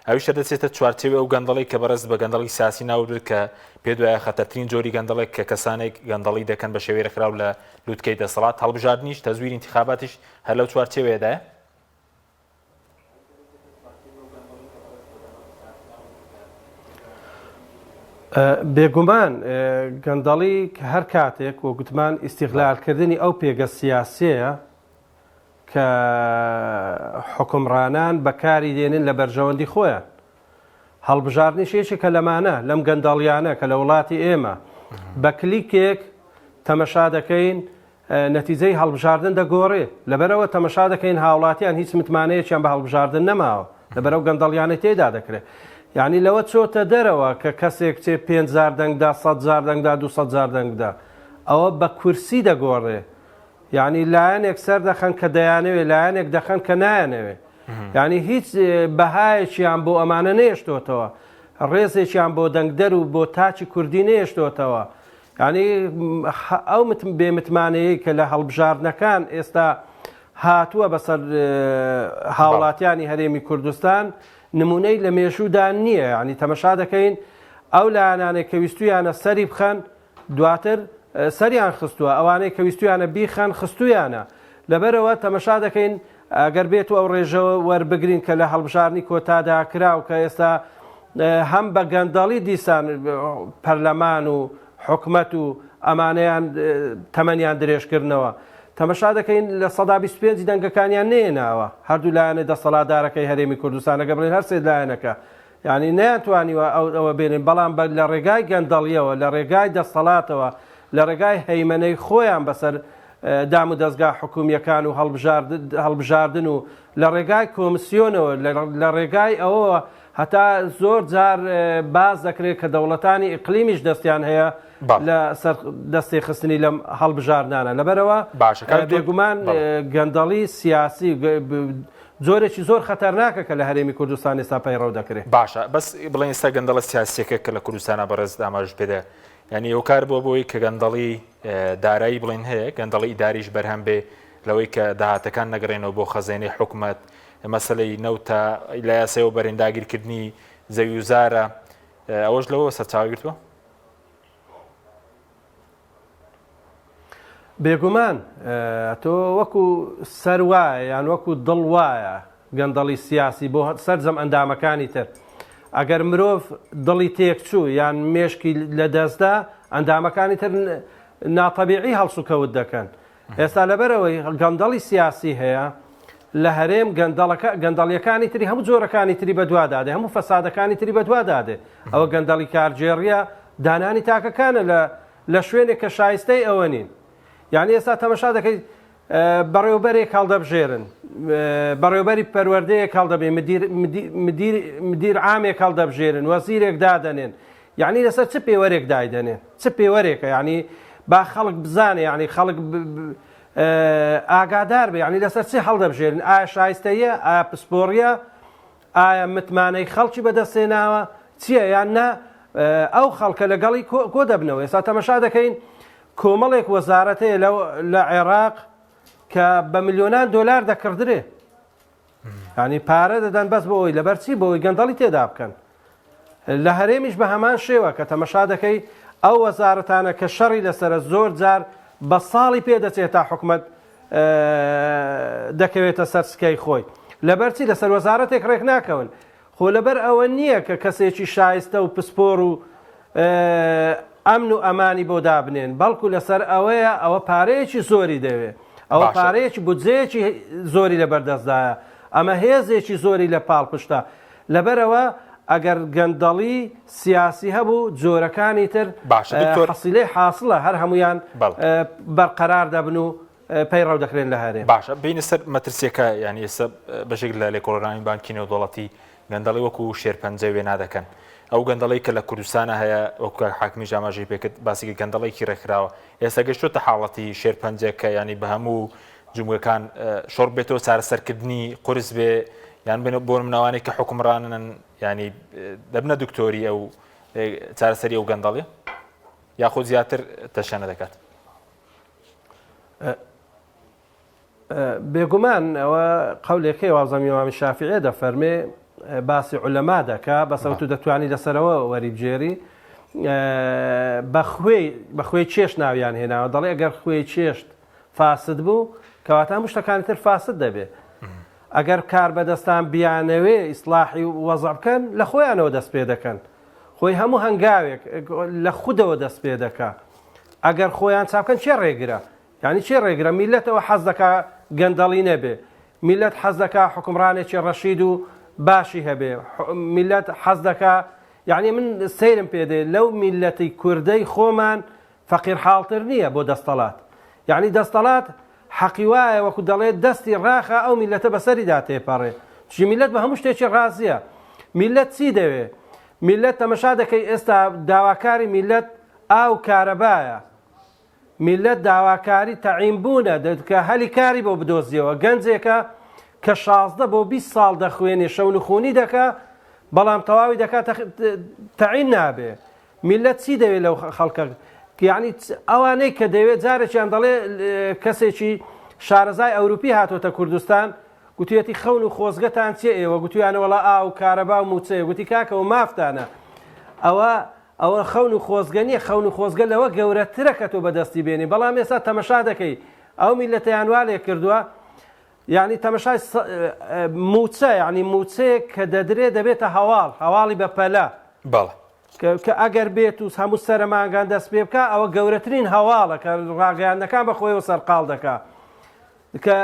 [SPEAKER 1] ئەویشە دەچێتە چوارچێوەی ئەو گەندەڵی کە بەڕێز بە گەندەڵی سیاسی ناوبرد کە پێ دوایە خەتەرترین جۆری گەندەڵێک کە کەسانێک گەندەڵی دەکەن بە شێوەی ڕێکخراو لە لوتکەی دەسەڵات هەڵبژاردنیش تەزویری انتخاباتیش هەر لەو چوارچێوەیەدایە
[SPEAKER 3] بێگومان گەندەڵی هەر کاتێک وە گوتمان ئیسیغلالکردنی ئەو پێگە سیاسەیە کە حکومڕانان بەکاری دێنن لە بەرژەوەندی خۆیان هەڵبژاردنیش یەکێکە لەمانە لەم گەندەڵیانە کە لە وڵاتی ئێمە بە کلیکێک تەمەشا دەکەین نەتیجەی هەڵبژاردن دەگۆڕێ، لەبەرئەوە تەمەشا دەکەین هاوڵاتیان هیچ متمانەیەکیان بە هەڵبژاردن نەماوە، لەبەرئەو گەندەڵیانەی تێیدا دەکرێ. یانی لەوە چۆتە دەرەوە کە کەسێک بچێ پێنج جار دەنگ دا، سەت جار دەنگ دا، دووسەت جار دەنگ بدا. ئەوە بە کورسی دەگۆڕێ. یانی لایەنێک سەردەخەن کە دەیانەوێ، لایەنێک دەخەن کە نایانەوێ. یانی هیچ بەهایەکیان بۆ ئەمانە نەیەشتۆتەوە. ڕێزێکیان بۆ دەنگدەر و بۆ تاکی کوردی نەیەشتۆتەوە. یانی ئەو بێ متمانەیەی کە لە هەڵبژاردنەکان ئێستا هاتووە بەسەر هاوڵاتیانی هەرێمی کوردستان نمونەی لە مێژوودا نییە ینی تەمەشا دەکەین ئەو لایەنانەی کە ویستویانە سەری بخەن دواتر سەریان خستووە ئەوانەی کە ویستویانە بیخەن خستویانە لەبەرەوە تەمەشا دەکەین ئەگەر بێت و ئەو ڕێژەوە وەربگرین کە لە هەڵبژاردنی کۆتادا کرا و کە ئێستا هەم بە گەندەڵی دیسان پەرلەمان و حکومەت و ئەمانەیان تەمەنیان درێژکردنەوە تەمەشا دەکەین 25% دەنگەکانیان نێناوە هەردوو لایەنە دەسەڵاتدارەکەی هەرێمی کوردستان ئەگەر بڵێن هەر سێ لایەنەکە یعنی نەیانتوانیوە ئەو ئەوە بێنن بەڵام بە لە ڕێگای گەندەڵیەوە لە ڕێگای دەسەڵاتەوە لە ڕێگای هەیمەنەی خۆیان بەسەر. دام و دەزگا حکومییەکان و هەڵبژاردن و لە ڕێگای کۆمسیۆنەوە لە ڕێگای ئەوەوە هەتا زۆر جار باس دەکرێت کە دەوڵەتانی ئیقلیمیش دەستیان هەیە لە سەر دەستی خستنی لەم هەڵبژاردنانە لەبەرەوە بێگومان گەندەڵی سیاسی جۆرێکی زۆر خەتەرناکە کە لە هەرێمی کوردستان ئێستا پەیڕەو دەکرێت.
[SPEAKER 1] باشە بەس بڵێن ئێستا گەندەڵە سیاسیەکە کە لە کوردستانە بەڕێز ئاماژەت پێدا یعنی هۆکار بووە بۆی کە گەندەڵی دارایی بڵێن هەیە گەندەڵی ئیداریش بەرهەم بێ لەوەی کە داهاتەکان نەگەڕێنەوە بۆ خەزێنەی حکومەت مەسەلەی نەوتە لە یاسایەوە بەرێن داگیرکردنی زەوی و زارە ئەوەش لەوە سەرچاوە گرتووە؟
[SPEAKER 3] بێگومان تۆ وەکو سەر وایە یان وەکو دڵ وایە گەندەڵی سیاسی بۆ سەرجەم ئەندامەکانی تر ئەگەر مرۆڤ دڵی تێکچوو یان مێشکی لەدەستدا ئەندامەکانی تر ناتەبیعی هەڵسوکەوت دەکەن ئێستا لەبەرئەوەی گەندەڵی سیاسی هەیە لە هەرێم گەندەڵەکە گەندەڵیەکانی تری هەموو جۆرەکانی تری بەدوادادێ هەموو فەسادەکانی تری بەدوادادێ ئەوە گەندەڵی کارگێڕیە دانانی تاکەکانە لە لە شوێنێک کە شایستەی ئەوە نین یعنی ئێستا تەمەشا دەکەیت بەڕێوبەرێک هەڵدەبژێرن بەڕێوبەری پەروەردەیەک هەڵدەبێ مدیر مدیر مدیر عامێک هەڵدەبژێرن وەزیرێک دادەنێن یەعنی لەسەر چ پێوەرێک دایدەنێن؟ چ پێوەرێکە یەعنی با خەڵک بزانێ یەعنی خەڵک ئاگادار بێ یەعنی لەسەر چی هەڵدەبژێرن؟ ئایا شایستەیە؟ ئایا پسپۆڕیە؟ ئایا متمانەی خەڵکی بەدەستهێناوە؟ چییە یان نا ئەو خەڵکە لەگەڵی کۆ دەبنەوە ئێستا تەمەشا دەکەین کۆمەڵێک وەزارەت هەیە لە عێراق کە بە ملیۆنان دۆلار دەکڕدرێ ینی پارە دەدەن بەس بۆ ئەوی لەبەر چی بۆ ئەوی گەندەڵی تێدا بکەن لە هەرێمیش بە هەمان شێوە کە تەمەشا دەکەی ئەو وەزارەتانە کە شەڕی لەسەرە زۆر جار بە ساڵی پێ دەچێت تا حکومەت دەکەوێتە سەر سکەی خۆی لەبەرچی لەسەر وەزارەتێک ڕێک ناکەون خۆ لەبەر ئەوە نییە کە کەسێکی شایستە و پسپۆر و ئەمن و ئەمانی بۆ دابنێن، بەڵکو لەسەر ئەوەیە ئەوە پارەیەکی زۆری دەوێ، ئەوە
[SPEAKER 1] باشە.
[SPEAKER 3] پارەیەکی بودجەیەکی زۆری لەبەردەستدایە، ئەمە هێزێکی زۆری لە پاڵپشتە، لەبەرئەوە ئەگەر گەندەڵی سیاسی هەبوو جۆرەکانی تر
[SPEAKER 1] باشە دکتۆر.
[SPEAKER 3] حەسیلەی حاسڵە هەر هەموویان
[SPEAKER 1] بەڵێ.
[SPEAKER 3] بەرقەرار دەبن و پەیڕەو دەکرێن لە هەرێم.
[SPEAKER 1] باشە بێینە سەر مەترسیەکە یانی ئێستا بەشێک لە لێکۆڵەرانی بانکی نێودەوڵەتی گەندەڵی وەکو شێرپەنجە وێنا دەکەن ئەو گەندەڵی کە لە کوردستانە هەیە وەکو کاک حاکمیش ئاماژەی پێکرد باسی گەندەڵێکی ڕێکخراوە ئێستا گەشتۆتە حاڵەتی شێرپەنجە کە ینی بە هەموو جومگەکان شۆڕ بێتەوە چارەسەرکردنی قورس بێ یان بن بۆ مناوانێک کە حکومڕانن ینی دەبنە دکتۆری ئەو چارەسەری ئەو گەندەڵی یاخود زیاتر تەشەنە دەکات.
[SPEAKER 3] بێگومان ئەوە قەولێکەی وازم ئیمامی شافعیە دەفەرمێ باسی عولەما دەکا بەس ئەو تو دەتوانی لەسەرەوە وەریبگێری بەخوێی بەخوێی چێشت ناویان هێناوە دەڵێ ئەگەر خوێی چێشت فاسد بوو کەواتە هەموو شتەکانی تر فاسد دەبێ ئەگەر کار بەدەستان بیانەوێ ئیسلاحی وەزع بکەن لە خۆیانەوە دەست پێ دەکەن خۆی هەموو هەنگاوێک لە خودەوە دەست پێ دەکا ئەگەر خۆیان چاکەن کێ ڕێگرە؟ یانی کێ ڕێگرە؟ میللەت ئەوە حەز دەکا گەندەڵی نەبێ، میللەت حەز دەکا حوکمڕانێکی ڕەشید و باشی هەبێ، میللەت حەز دەکا یانی من سەیرم پێ دێ لەو میللەتی کوردەی خۆمان فەقیر حاڵتر نییە بۆ دەستەڵات. یانی دەستەڵات حەقی وایە وەکو دەڵێ دەستی ڕاخا ئەو میللەتە بەسەریدا تێپەڕێ. چونکی میللەت بە هەموو شتێکی ڕازییە. میللەت چی دەوێ؟ میللەت تەمەشا دەکەی ئێستا داواکاری میللەت ئاو کارەبایە میللەت داواکاری تەعین بوونە کە هەلی کاری بۆ بدۆزیەوە گەنجێکە کە 16 بۆ 20 ساڵ دەخوێنێ شەونخونی دەکا بەڵام تەواوی دەکات تەعین نابێ میللەت چی دەوێت لەو خەڵکە یعنی ئەوانەی کە دەوێت جارێکیان دەڵێ کەسێکی شارەزای ئەوروپی هاتۆتە کوردستان گوتویەتی خەون و خۆزگەتان چیە ئێوە گوتویانە وەڵا ئاو کارەبا و موچەیە گوتی کاکەوە مافتانە ئەوە ئەوە خەون و خۆزگە نیە، خەون و خۆزگە لەوە گەورەترە کە تۆ بەدەستی بێنی، بەڵام ئێستا تەمەشا دەکەی ئەو میللەتەیان وا لێ کردووە، یانی تەمەشای مووچە، یانی مووچەیەک کە دەدرێ دەبێتە هەواڵ، هەواڵی بە پەلە.
[SPEAKER 1] بەڵێ.
[SPEAKER 3] کە ئەگەر بێت و هەموو سەرەمانگان دەست پێ بکا، ئەوە گەورەترین هەواڵە کە ڕاگەیاندنەکان بە خۆیەوە سەرقاڵ دەکا. کە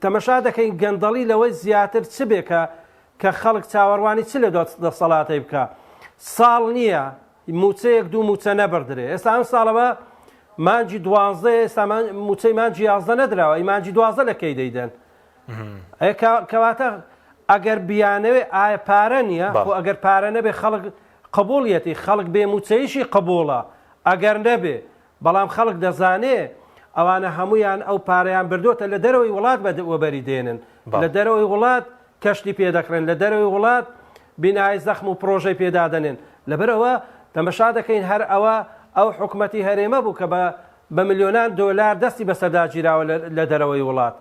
[SPEAKER 3] تەمەشا دەکەین گەندەڵی لەوەی زیاتر چ بێ کە کە خەڵک چاوەڕوانی چ لە دەسەڵاتەی بکا ساڵ نییە مووچەیەک دوو مووچە نەبڕدرێ ئێستا ئەم ساڵەوە مانگی دوانزەیە ئێستا مووچەی مانگی یازدە نەدراوە، ئەی مانگی دوازدە لە کەی دەیدەن؟ ئەی کەواتە ئەگەر بیانەوێ ئایا پارە نییە؟ خۆ ئەگەر پارە نەبێ خەڵک قبوڵیەتی، خەڵک بێ مووچەیشی قبوڵە ئەگەر نەبێ، بەڵام خەڵک دەزانێ ئەوانە هەموویان ئەو پارەیان بردۆتە لە دەرەوەی وڵات وەبەری دێنن، لە دەرەوەی وڵات کەشتی پێ دەکڕێن، لە دەرەوەی وڵات بینای زەخم و پڕۆژەی پێ دادەنێن، لەبەرئەوە تەمەشا دەکەین هەر ئەوە ئەو حکومەتی هەرێمە بوو کە بە بە ملیۆنان دۆلار دەستی بەسەردا گیراوە لە دەرەوەی وڵات.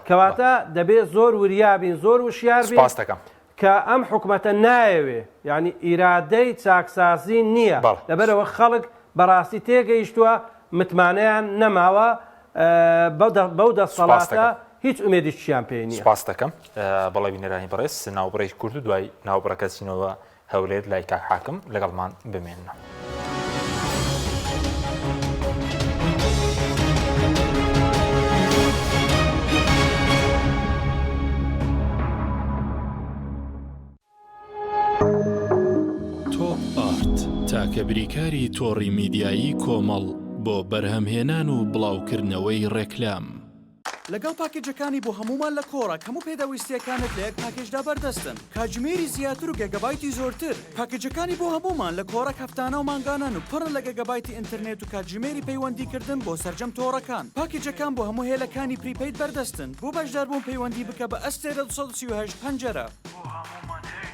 [SPEAKER 3] کەواتە دەبێ زۆر وریا بین، زۆر وشیار بین کە ئەم حکومەتە نایەوێ، یانی ئیرادەی چاکسازی نییە، لەبەرئەوە خەڵک بەڕاستی تێگەیشتووە، متمانەیان نەماوە بەو دەسەڵاتە هیچ ئومێدیکیان پێی نییە.
[SPEAKER 1] سوپاست دەکەم. بەڵێ بینەرانی بەڕێز ناوبڕێکی کورت و دوای ناوبڕەکە چینەوە هەولێر لای کاک حاکم لەگەڵمان بمێننەوە.
[SPEAKER 4] تۆپ ئارت، تاکە بریکاری تۆڕی میدیایی کۆمەڵ بۆ بەرهەمهێنان و بڵاوکردنەوەی ڕێکلام.
[SPEAKER 5] لەگەڵ پاکێجەکانی بۆ هەموومان لە کۆڕەک هەموو پێداویستییەکانت لە یەک پاکێجدا بەردەستن، کاتژمێری زیاتر و گێگابایتی زۆرتر. پاکێجەکانی بۆ هەموومان لە کۆڕەک هەفتانە و مانگانەن و پڕن لە گێگابایتی ئینتەرنێت و کاتژمێری پەیوەندیکردن بۆ سەرجەم تۆڕەکان. پاکێجەکان بۆ هەموو هێلەکانی prepaid بەردەستن. بۆ بەشداربوون پەیوەندی بکە بە ئەستێرە 238 پەنجەرە. بۆ هەموومان هەیە.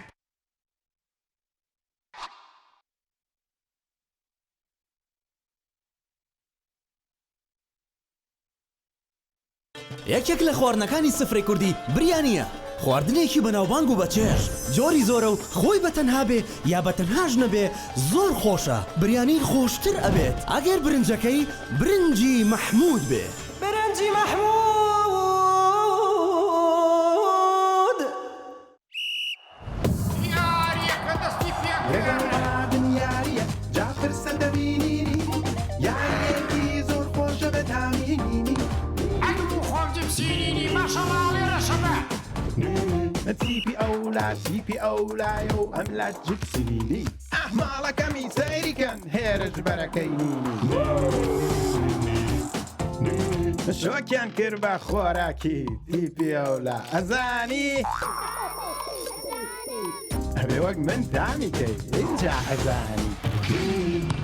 [SPEAKER 6] یەکێک لە خواردنەکانی سفرەی کوردی بریانییە، خواردنێکی بەناوبانگ و بەچێژ، جۆری زۆرە و خۆی بە تەنها بێ یا بە تەنهاش نەبێ زۆر خۆشە، بریانی خۆشتر ئەبێت ئەگەر برنجەکەی برنجی مەحموود بێ.
[SPEAKER 7] برنجی مەحموود.
[SPEAKER 8] یاریەکە دەستی پێکرد.
[SPEAKER 9] لەگەڵ ئادن یاریە جا پرسە دەبینینی یاریەکی زۆر خۆشە بە تامی نینی.
[SPEAKER 8] ئەنم و خۆم جپسینینی ماشەڵا ئەڵێ ڕەشەبە.
[SPEAKER 9] تیپی ئەولا تیپی ئەولایە و ئەملا جپسینینی. ئاه ماڵەکەمی سەیری کەن هێرش بەرەکەی نینی. شۆکیان کرد بە خۆراکی تیپی ئەولا ئەزانی ئەبێ وەک من تامی کەی ئینجا ئەزانی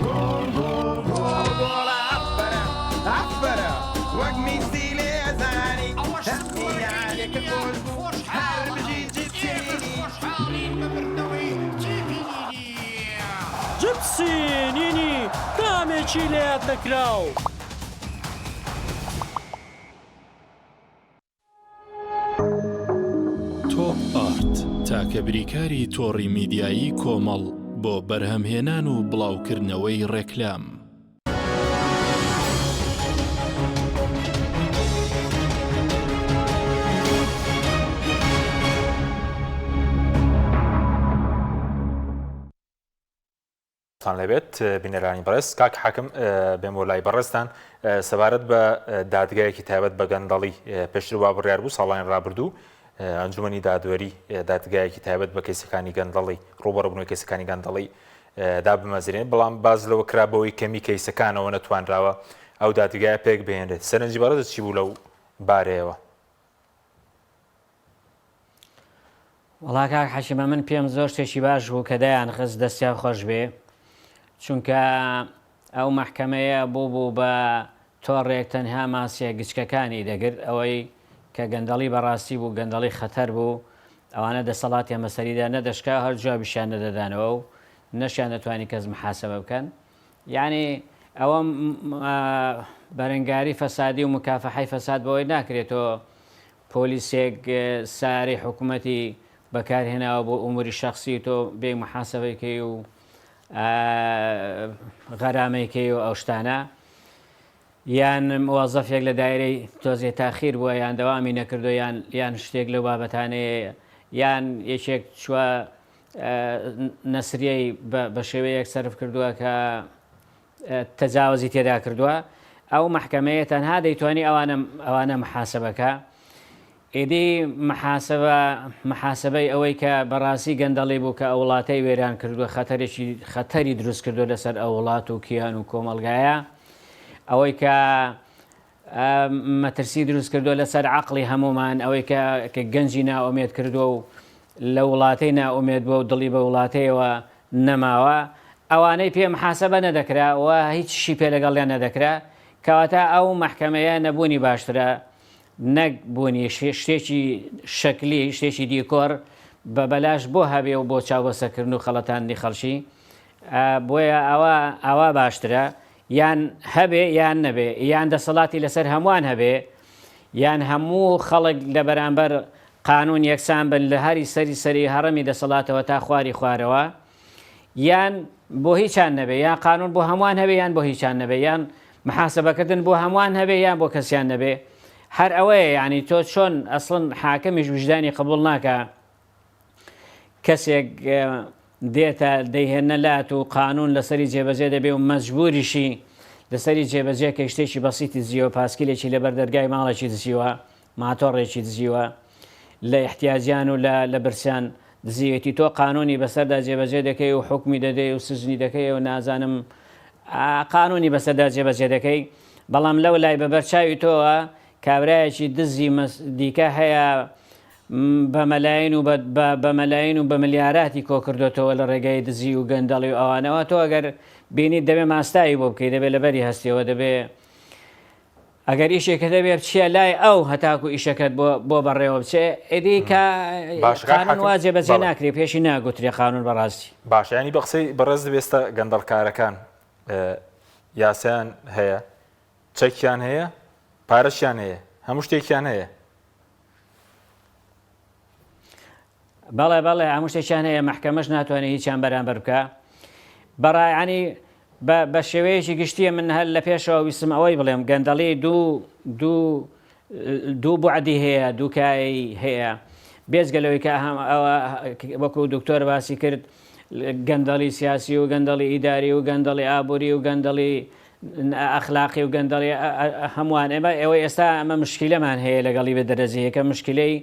[SPEAKER 9] گۆڵ گۆڵ گۆڵ گۆڵە ئەفەرە ئەفەرە وەک میسی لێ ئەزانی
[SPEAKER 8] ئەوەش
[SPEAKER 9] تامی یاریەکە خۆش بوو هەر بژی جیپسی
[SPEAKER 8] خۆشحاڵین بە بردنەوەی تیپی نینی.
[SPEAKER 7] جپسی نینی تامێکی لەیاد نەکراو.
[SPEAKER 4] تۆپ ئارت، تاکە بریکاری تۆڕی میدیایی کۆمەڵ بۆ بەرهەمهێنان و بڵاوکردنەوەی ڕێکلام.
[SPEAKER 1] تان لێبێت بینەرانی بەڕێز کاک حاکم بێم بۆ لای بەڕێزتان سەبارەت بە دادگایەکی تایبەت بە گەندەڵی پێشتر وا بڕیار بوو ساڵانی ڕابردوو ئەنجومەنی دادوەری دادگایەکی تایبەت بە کەیسەکانی گەندەڵی ڕووبەڕووبوونەوەی کەیسەکانی گەندەڵی دابمەزرێن بەڵام باز لەوە کرا بەوەی کەمی کەیسەکانەوە نەتوانراوە ئەو دادگایە پێک بهێنرێت سەرنجی بەڕێزت چی بوو لەو بارەیەوە؟
[SPEAKER 2] وەڵا کاک حەکیمە من پێم زۆر شتێکی باش بوو کە دایان خست دەستیان خۆش بێ چونکە ئەو مەحکەمەیە بوو بوو بە تۆڕێک تەنها ماسیە گچکەکانی دەگرت ئەوەی کە گەندەڵی بەڕاستی بوو گەندەڵی خەتەر بوو ئەوانە دەسەڵاتیان بەسەریدا نەدەشکا هەر جوابیشیان نەدەدانەوە و نەشیان دەتوانی کەس محاسبە بکەن یعنی ئەوە بەرەنگاری فەسادی و مکافحەی فەساد بەوەی ناکرێتەوە پۆلیسێک سەیارەی حکومەتی بەکارهێناوە بۆ ئوموری شەخسی و تۆ بێی محاسبەی کەی و غەرامەی کەی و ئەو شتانە یان موەزەفێک لە دایرەی تۆزێ تاخیر بووە یان دەوامی نەکردو یان یان شتێک لەو بابەتانەیە یان یەکێک چوە نەسریەی بە شێوەیەک سەرف کردووە کە تەجاوزی تێدا کردووە ئەو مەحکەمەیە تەنها دەیتوانی ئەوانە ئەوانە محاسبەکە ئیدی محاسبە محاسبەی ئەوەی کە بەڕاستی گەندەڵی بوو کە ئەو وڵاتەی وێران کردووە خەتەرێکی خەتەری دروست کردووە لەسەر ئەو وڵات و کیان و کۆمەڵگایە. ئەوەی کە مەترسی دروست کردووە لەسەر عەقڵی هەموومان، ئەوەی کە کە گەنجی نائومێد کردووە و لە وڵاتەی نائومێد بووە و دڵی بە وڵاتەیەوە نەماوە، ئەوانەی پێ محاسەبە نەدەکرا و هیچیشی پێ لەگەڵیان نەدەکرا، کەواتە ئەو مەحکەمەیە نەبوونی باشترە نەک بوونی شتێکی شەکلی، شتێکی دیکۆر بە بەلاش بۆ هەبێ و بۆ چاوبەسەکردن و خەڵەتاندنی خەڵکی، بۆیە ئەوە ئاوا باشترە. یان هەبێ یان نەبێ، یان دەسەڵاتی لەسەر هەمووان هەبێ، یان هەموو خەڵک لە بەرامبەر قانوون یەکسان بن لە هەری سەری سەری هەڕەمی دەسەڵاتەوە تا خواری خوارەوە، یان بۆ هیچان نەبێ، یان قانوون بۆ هەمووان هەبێ یان بۆ هیچان نەبێ، یان محاسبەکردن بۆ هەمووان هەبێ یان بۆ کەسیان نەبێ. هەر ئەوەیە یانی تۆ چۆن ئەسڵەن حاکمیش ویژدانی قبوڵ ناکا کەسێک دێتە دەیهێننە لات و قانون لەسەری جێبەجێ دەبێ و مەجبوریشی لەسەری جێبەجێ کەی شتێکی بەسیتی دزیوە پاسکیلێکی لەبەر دەرگای ماڵێکی دزیوە ماتۆڕێکی دزیوە لە ئیحتیاجیان و لە لە برسیان دزیوێتی تۆ قانونی بەسەردا جێبەجێ دەکەی و حوکمی دەدەی و سجنی دەکەی و نازانم قانونی بەسەردا جێبەجێ دەکەی بەڵام لەو لای بەبەر چاوی تۆوە کابرایەکی دزی دیکە هەیە بە مەلاین و بە مەلاین و بە ملیاراتی کۆکردۆتەوە لە ڕێگای دزی و گەندەڵی و ئەوانەوە تۆ ئەگەر بینیت دەبێ ماستاوی بۆ بکەی دەبێ لەبەری هەستیەوە دەبێ ئەگەر ئیشێکە دەبێ بچیە لای ئەو هەتاکو ئیشەکەت بۆ بۆ بەڕێوە بچێ ئیدی کە قانون وا جێبەجێ ناکرێ پێشی ناگوترێ قانون بەڕاستی.
[SPEAKER 1] باشە یانی بە قسەی بەڕێز ئێستا گەندەڵکارەکان یاسایان هەیە چەکیان هەیە پارەشیان هەیە هەموو شتێکیان هەیە.
[SPEAKER 2] بەڵێ بەڵێ هەموو شتێکیان هەیە مەحکەمەش ناتوانێت هیچیان بەرامبەر بکە بەڕایانی بە شێوەیەکی گشتیە من هەر لە پێشەوە ویستم ئەوەی بڵێم گەندەڵی دوو دوو دوو بعدی هەیە دووکایی هەیە بێجگە لەوەی کە وەکو دکتۆر باسی کرد گەندەڵی سیاسی و گەندەڵی ئیداری و گەندەڵی ئابووری و گەندەڵی ئەخلاقی و گەندەڵی هەمووان ئێمە ئێوە ئێستا ئەمە مشکیلەمان هەیە لەگەڵی بە دەرەجە یەکە مشکلەی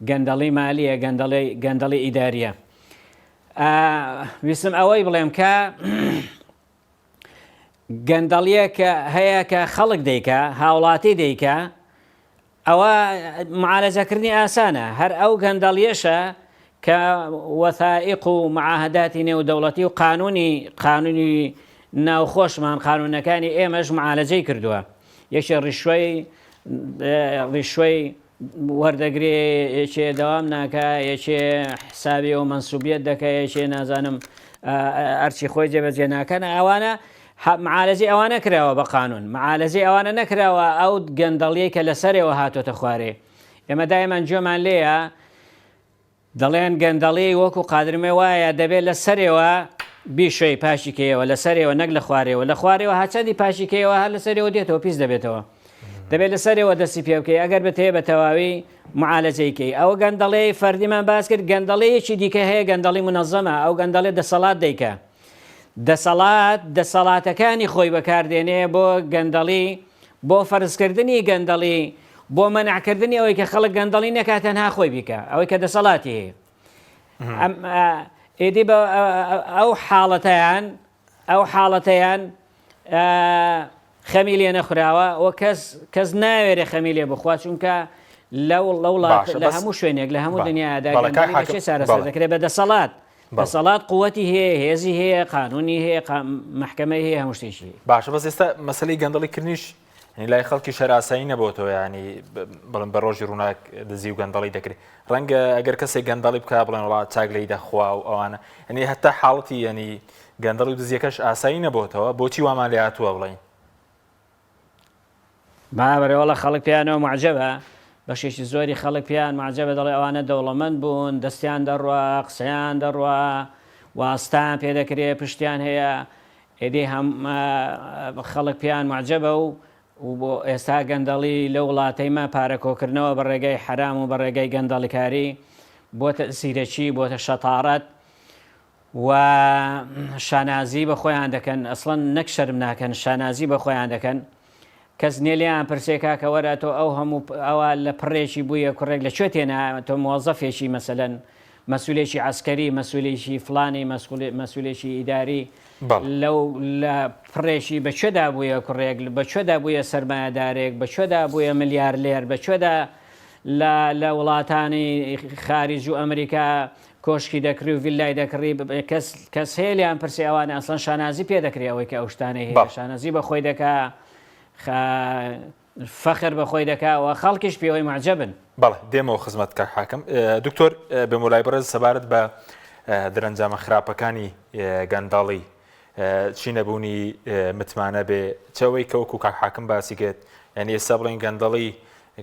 [SPEAKER 2] گەندەڵی مالیە گەندەڵی گەندەڵی ئیداریە ویستم ئەوەی بڵێم کە گەندەڵیە کە هەیە کە خەڵک دەیکا هاوڵاتی دەیکا ئەوە معالەجەکردنی ئاسانە، هەر ئەو گەندەڵیەشە کە وەثائیق و معاهداتی نێودەوڵەتی و قانونی قانونی ناوخۆشمان قانونەکانی ئێمەش معالەجەی کردووە یەکێ ڕیشوەی ڕیشوەی وەردەگرێ یەکێ دەوام ناکا یەکێ حسابی و مەنسوبیەت دەکە یەکێ نازانم ئەرچی خۆی جێبەجێ ناکەن ئەوانە معالەجەی ئەوانە کراوە بە قانون معالەجەی ئەوانە نەکراوە ئەو گەندەڵیەی کە لەسەرەوە هاتۆتە خوارێ ئێمە دایمان گوێمان لێیە دەڵێن گەندەڵی وەکو قادرمێ وایە دەبێت لە سەرەوە بیشۆی پاشی کەیەوە لە سەرەوە نەک لە خوارەوە لە خوارەوە هەچەندی پاشی کەیەوە هەر لە سەرەوە دێتەوە پیس دەبێتەوە دەبێت لە سەرەوە دەستی پێ بکەی ئەگەر بتەیە بە تەواوی معالەجەی کەی ئەو گەندەڵی فەردیمان باس کرد گەندەڵیەکی دیکە هەیە گەندەڵی منەزەمە ئەو گەندەڵێ دەسەڵات دەیکە دەسەڵات دەسەڵاتەکانی خۆی بەکاردێنێ بۆ گەندەڵی، بۆ فەرزکردنی گەندەڵی، بۆ مەنعکردنی ئەوەی کە خەڵک گەندەڵی نەکات تەنها خۆی بیکا، ئەوەی کە دەسەڵاتی هەیە. ئەم ئیدی بە ئەو حاڵەتەیان ئەو حاڵەتەیان خەمی لێ نەخوراوە و کەس کەس ناوێرێ خەمی لێ بخوا چونکە لەو لە وڵات
[SPEAKER 1] باشە
[SPEAKER 2] لە
[SPEAKER 1] بەس
[SPEAKER 2] هەموو شوێنێک لە هەموو
[SPEAKER 1] بە
[SPEAKER 2] دنیادا
[SPEAKER 1] بەڵێ کاک
[SPEAKER 2] گەندەڵی بە
[SPEAKER 1] حاکم
[SPEAKER 2] چێ چارەسەر
[SPEAKER 1] بەڵێ
[SPEAKER 2] دەکرێت بە دەسەڵات
[SPEAKER 1] بەڵێ
[SPEAKER 2] دەسەڵات قوتی هەیە هێزی هەیە قانونی هەیە مەحکەمەی هەیە هەموو شتێکی هەیە.
[SPEAKER 1] باشە بەس ئێستا مەسەلەی گەندەڵی کردنیش یعنی لای خەڵکی شەراسایی نەبۆتەوە ینی بڵێن بە ڕۆژی ڕووناک دزی و گەندەڵی دەکرێت ڕەنگە ئەگەر کەسێک گەندەڵی بکە بڵێن وڵات چاک لی دەخوا و ئەوانە ینی هەتا حاڵەتی ینی گەندەڵی و دزیەکەش ئاسایی نەبۆتەوە بۆچی وامان لێ هاتووە بڵێین؟
[SPEAKER 2] بابەرە وەڵا خەڵک پێیانەوە معجەبە بەشێکی زۆری خەڵک پێیان معجەبە دەڵێ ئەوانە دەوڵەمەند بوون دەستیان دەڕوا قسەیان دەڕوا واستان پێ دەکرێ پشتیان هەیە ئێدی هەم خەڵک پێیان معجەبە و و بۆ ئێستا گەندەڵی لە وڵاتەی مە پارە کۆکردنەوە بە ڕێگای حەرام و بە ڕێگای گەندەڵیکاری بۆتە زیرەکی بۆتە شەتاڕەت و شانازی بە خۆیان دەکەن ئەسڵەن نەک شەرم ناکەن شانازی بە خۆیان دەکەن کەس نیە لێیان پرسێ کاکە وەرە تۆ ئەو هەموو ئەوە لە پڕێکی بوویە کوڕێک لە کوێ تێنا تۆ مۆزەفێکی مەسەلەن. مەسولێکی عەسکەری، مەسولێکی فڵانی، مەسولێکی ئیداری لەو لە پڕێکی بە کوێدا بوویە کوڕێک، بە کوێدا بوویە سەرمایەدارێک، بە کوێدا بوویە ملیارلێر، بە کوێدا لە لە وڵاتانی خاریج و ئەمریکا کۆشکی دەکڕی و ڤیلای دەکڕی، کەس کەس هەیە لێیان پرسێ ئەوانە ئەسڵەن شانازی پێ دەکرێ ئەوەی کە ئەو شتانەی هەیە شانازی بە خۆی دەکا خە فەخر بە خۆی دەکا و خەڵکیش پێوەی موعجەبن.
[SPEAKER 1] بەڵێ دێمەوە خزمەت کاک حاکم. دکتۆر بێمەوە لای بەڕێز سەبارەت بە دەرەنجامە خراپەکانی گەندەڵی چی نەبوونی متمانە بێ چ ئەوەی کە وەکو کاک حاکم باسی کرد یعنی ئێستا بڵێن گەندەڵی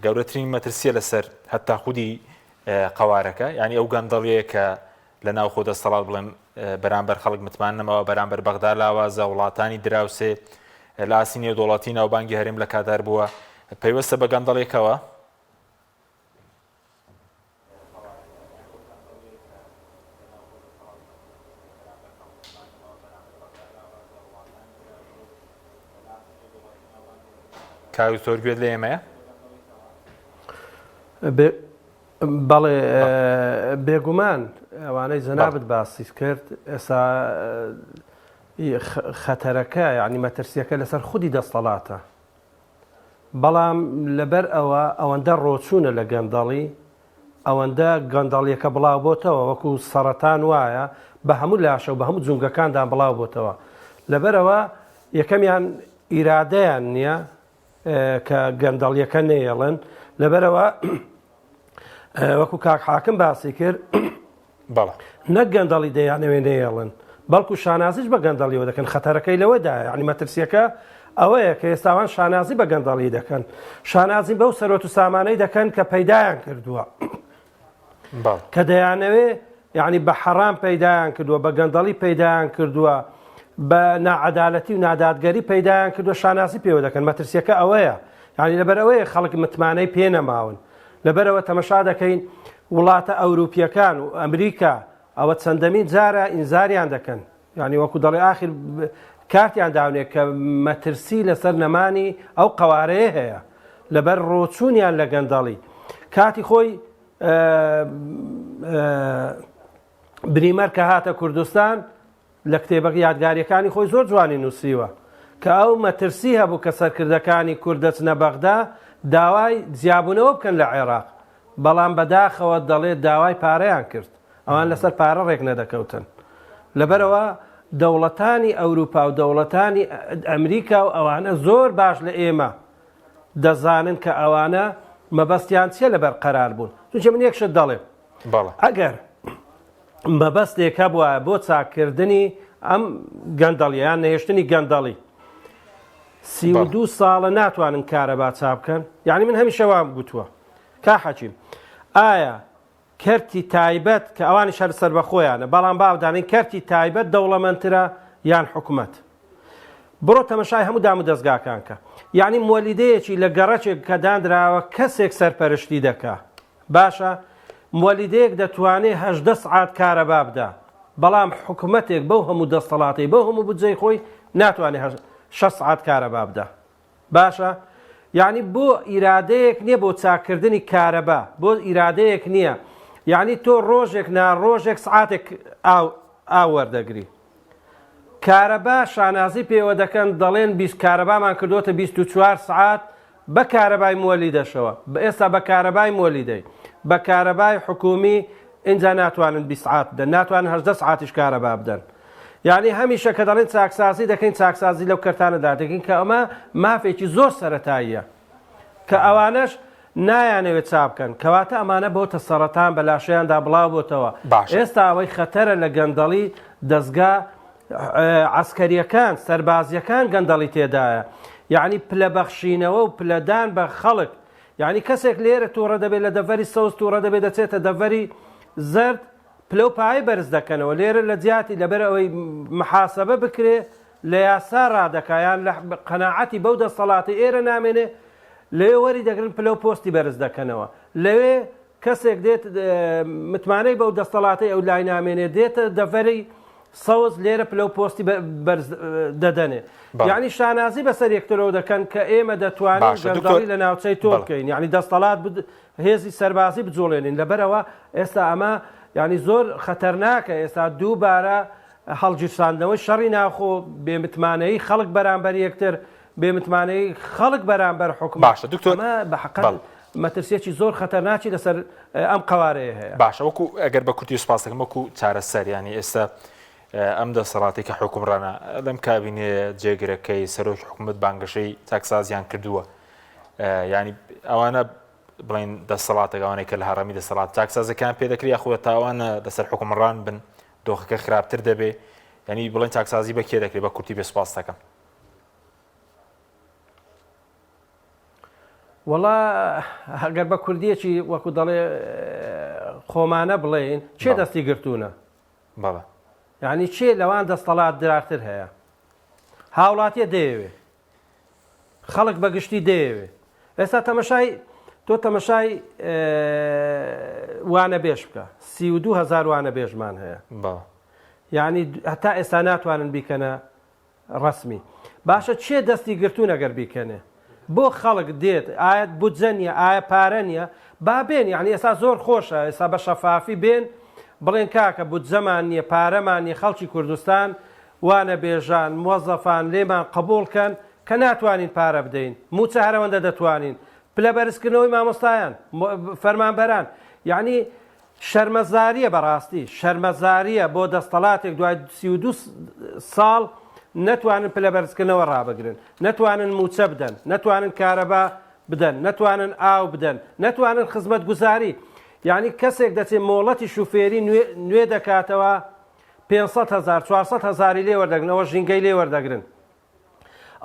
[SPEAKER 1] گەورەترین مەترسیە لەسەر هەتا خودی قەوارەکە یعنی ئەو گەندەڵیە کە لە ناوخۆ دەستەڵات بڵێم بەرامبەر خەڵک متمان نەماوە، بەرامبەر بەغدا لاوازە، وڵاتانی دراوسێ لە ئاستی نێودەوڵەتی ناوبانگی هەرێم لە کادار بووە، پەیوەستە بە گەندەڵیەکەوە؟ کاک دکتۆر گوێت لە ئێمەیە؟
[SPEAKER 3] بەڵێ بێگومان ئەوانەی جەنابت باست کرد ئێستا خەتەرەکە یعنی مەترسیەکە لەسەر خودی دەستەڵاتە بەڵام لەبەر ئەوە ئەوەندە ڕۆچوونە لە گەندەڵی ئەوەندە گەندەڵیەکە بڵاو بۆتەوە وەکو سەرەتان وایە بە هەموو لاشە و بە هەموو جونگەکاندا بڵاو بۆتەوە لەبەرەوە یەکەمیان ئیرادەیان نییە کە گەندەڵیەکە نەیەڵن لەبەرەوە وەکو کاک حاکم باسی کرد نەک گەندەڵی دەیانەوێ نەیەڵن بەڵکو شانازیش بە گەندەڵیەوە دەکەن خەتەرەکەی لەوەدا یعنی مەترسیەکە ئەوەیە کە ئێستاوان شانازی بە گەندەڵی دەکەن شانازی بەو سەرۆت و سامانەی دەکەن کە پەیدایان کردووە کە دەیانەوێ یعنی بە حەرام پەیدایان کردووە بە گەندەڵی پەیدایان کردووە بە ناعەدالەتی و نادادگەری پەیدایان کردووە شانازی پێوە دەکەن مەترسیەکە ئەوەیە یعنی لەبەرئەوەیە خەڵک متمانەی پێ نەماون لەبەرەوە تەمەشا دەکەین وڵاتە ئەوروپیەکان و ئەمریکا ئەوە چەندەمین جارە ئینزاریان دەکەن یعنی وەکو دەڵێ ئاخر کارتیان داونێ کە مەترسی لەسەر نەمانی ئەو قەوارەیە هەیە لەبەر ڕۆچوونیان لە گەندەڵی کاتی خۆی بریمەر کە هاتە کوردستان لە کتێبە یادگاریەکانی خۆی زۆر جوانی نووسیوە کە ئەو مەترسی هەبوو کە سەرکردەکانی کورد دەچنە بەغدا داوای جیابوونەوە بکەن لە عێراق بەڵام بەداخەوە دەڵێت داوای پارەیان کرد ئەوان لەسەر پارە ڕێک نەدەکەوتن لەبەرەوە دەوڵەتانی ئەوروپا و دەوڵەتانی ئەمریکا و ئەوانە زۆر باش لە ئێمە دەزانن کە ئەوانە مەبەستیان چیە لە بەرقەرار بوون چونکە من یەک شت دەڵێم ئەگەر مەبەستێک هەبوایە بۆ چاککردنی ئەم گەندەڵیە یان نەهێشتنی گەندەڵی 32 ساڵە ناتوانن کارەبا چا بکەن یعنی من هەمیشە وام گوتووە کا حەکیم ئایا کەرتی تایبەت کە ئەوانیش هەر سەربەخۆیانە بەڵام با بدانین کەرتی تایبەت دەوڵەمەندترە یان حکومەت بڕۆ تەمەشای هەموو دام و دەزگاکان کە یعنی مۆلیدەیەکی لە گەڕەکێک کە دانراوە کەسێک سەرپەرشتی دەکا باشە مۆلیدەیەک دەتوانێت هەژدە سعات کارەبا بدا بەڵام حکومەتێک بەو هەموو دەستەڵاتی بەو هەموو بودجەی خۆی ناتوانێت شەش سعات کارەبا بدا باشە یانی بۆ ئیرادەیەک نیە بۆ چاککردنی کارەبا بۆ ئیرادەیەک نییە یعنی تۆ ڕۆژێک نا ڕۆژێک سعاتێک ئاو ئاو وەردەگری کارەبا شانازی پێوە دەکەن دەڵێن 20 کارەبامان کردوتە 24 سعات بە کارەبای موەلیدەشەوە بە ئێستا بە کارەبای موەلیدەی بە کارەبای حکومی ئینجا ناتوانن 20 سعات بدەن ناتوانن 18 سعاتیش کارەبا بدەن یانی هەمیشە کە دەڵێن چاکسازی دەکەین چاکسازی لەو کەرتانەدا دەکەین کە ئەمە مافێکی زۆر سەرەتاییە کە ئەوانەش نایانەوێت چا بکەن کەواتە ئەمانە بۆتە سەرەتان بە لاشەیاندا بڵاو بۆتەوە ئێستا ئەوەی خەتەرە لە گەندەڵی دەستگا عسکەریەکان سەربازیەکان گەندەڵی تێدایە یعنی پلە بەخشینەوە و پلەدان بە خەڵک یعنی کەسێک لێرە تووڕە دەبێت لە دەڤەری سەوز تووڕە دەبێت دەچێتە دەڤەری زەرد پلە و پایەی بەرز دەکەنەوە لێرە لە جیاتی لەبەر ئەوەی محاسبە بکرێ لە یاسا ڕادەکا یان لە قەناعەتی بەو دەستەڵاتی ئێرە نامێنێ لەوێ وەری دەگرن پلە و پۆستی بەرز دەکەنەوە لەوێ کەسێک دێت متمانەی بەو دەستەڵاتی ئەو لای نامێنێ دێتە دەڤەری سەوز لێرە پلە و پۆستی بەرز دەدەنێ یعنی شانازی بەسەر یەکترەوە دەکەن کە ئێمە دەتوانین گەندەڵی لە ناوچەی تۆ بکەین یعنی دەستەڵات هێزی سەربازی بجوڵێنین لەبەرئەوە ئێستا ئەمە. یانی زۆر خەتەرناکە ئێستا دووبارە هەڵگیرساندنەوەی شەڕی ناوخۆ، بێ متمانەیی خەڵک بەرامبەر یەکتر، بێ متمانەیی خەڵک بەرامبەر حکومەت،
[SPEAKER 1] باشە دکتۆر
[SPEAKER 3] ئەمە بە حەقەت
[SPEAKER 1] بەڵێ.
[SPEAKER 3] مەترسیەکی زۆر خەتەرناکی لەسەر ئەم قەوارەیە هەیە.
[SPEAKER 1] باشە وەکو ئەگەر بە کورتی سوپاس دەکەم وەکو چارەسەر یانی ئێستا ئەم دەسەڵاتی کە حوکمڕانە لەم کابینەیە جێگرەکەی سەرۆکی حکوومەت بانگەشەی چاکسازیان کردووە ینی ئەوانە بڵێن دەسەڵاتەکە ئەوانەی کە لە هەڕەمی دەسەڵات چاکسازەکان پێ دەکرێت یاخود تاوانە لەسەر حکومڕان بن دۆخەکە خراپتر دەبێ ینی بڵێن چاکسازی بە کێ دەکرێت بە کورتی بێ سوپاس دەکەم.
[SPEAKER 3] وەڵا ئەگەر بە کوردیەکی وەکو دەڵێ خۆمانە بڵێین چێ دەستی گرتوونە
[SPEAKER 1] بەڵێ
[SPEAKER 3] یعنی چێ لەوان دەستەڵات درارتر هەیە هاوڵاتیە دەیەوێ خەڵک بە گشتی دەیەوێ ئێستا تەمەشای تۆ تەمەشای وانەبێژ بکە 32 هزار وانەبێژمان هەیە یعنی هەتا ئێستا ناتوانن بیکەنە ڕەسمی باشە کێ دەستی گرتوون ئەگەر بیکەنێ بۆ خەڵک دێت ئایا بودجە نیە ئایا پارە نیە با بێن یعنی ئێستا زۆر خۆشە ئێستا بە شەفافی بێن بڵێن کاکە بودجەمان نیە پارەمان نیە خەڵکی کوردستان وانەبێژان موەزەفان لێمان قبوڵ کەن کە ناتوانین پارە بدەین موچە هەرەوەندە دەتوانین پلە بەرزکردنەوەی مامۆستایان فەرمانبەران یعنی شەرمەزاریە بەڕاستی شەرمەزاریە بۆ دەستەڵاتێک دوای 32 ساڵ نەتوانن پلە بەرزکردنەوە ڕابگرن نەتوانن موچە بدەن نەتوانن کارەبا بدەن نەتوانن ئاو بدەن نەتوانن خزمەتگوزاری یعنی کەسێک دەچێت مۆڵەتی شوفێری نوێ دەکاتەوە 500 هزار 400 هزاری لێ وەردەگرن ئەوە ژینگەی لێ وەردەگرن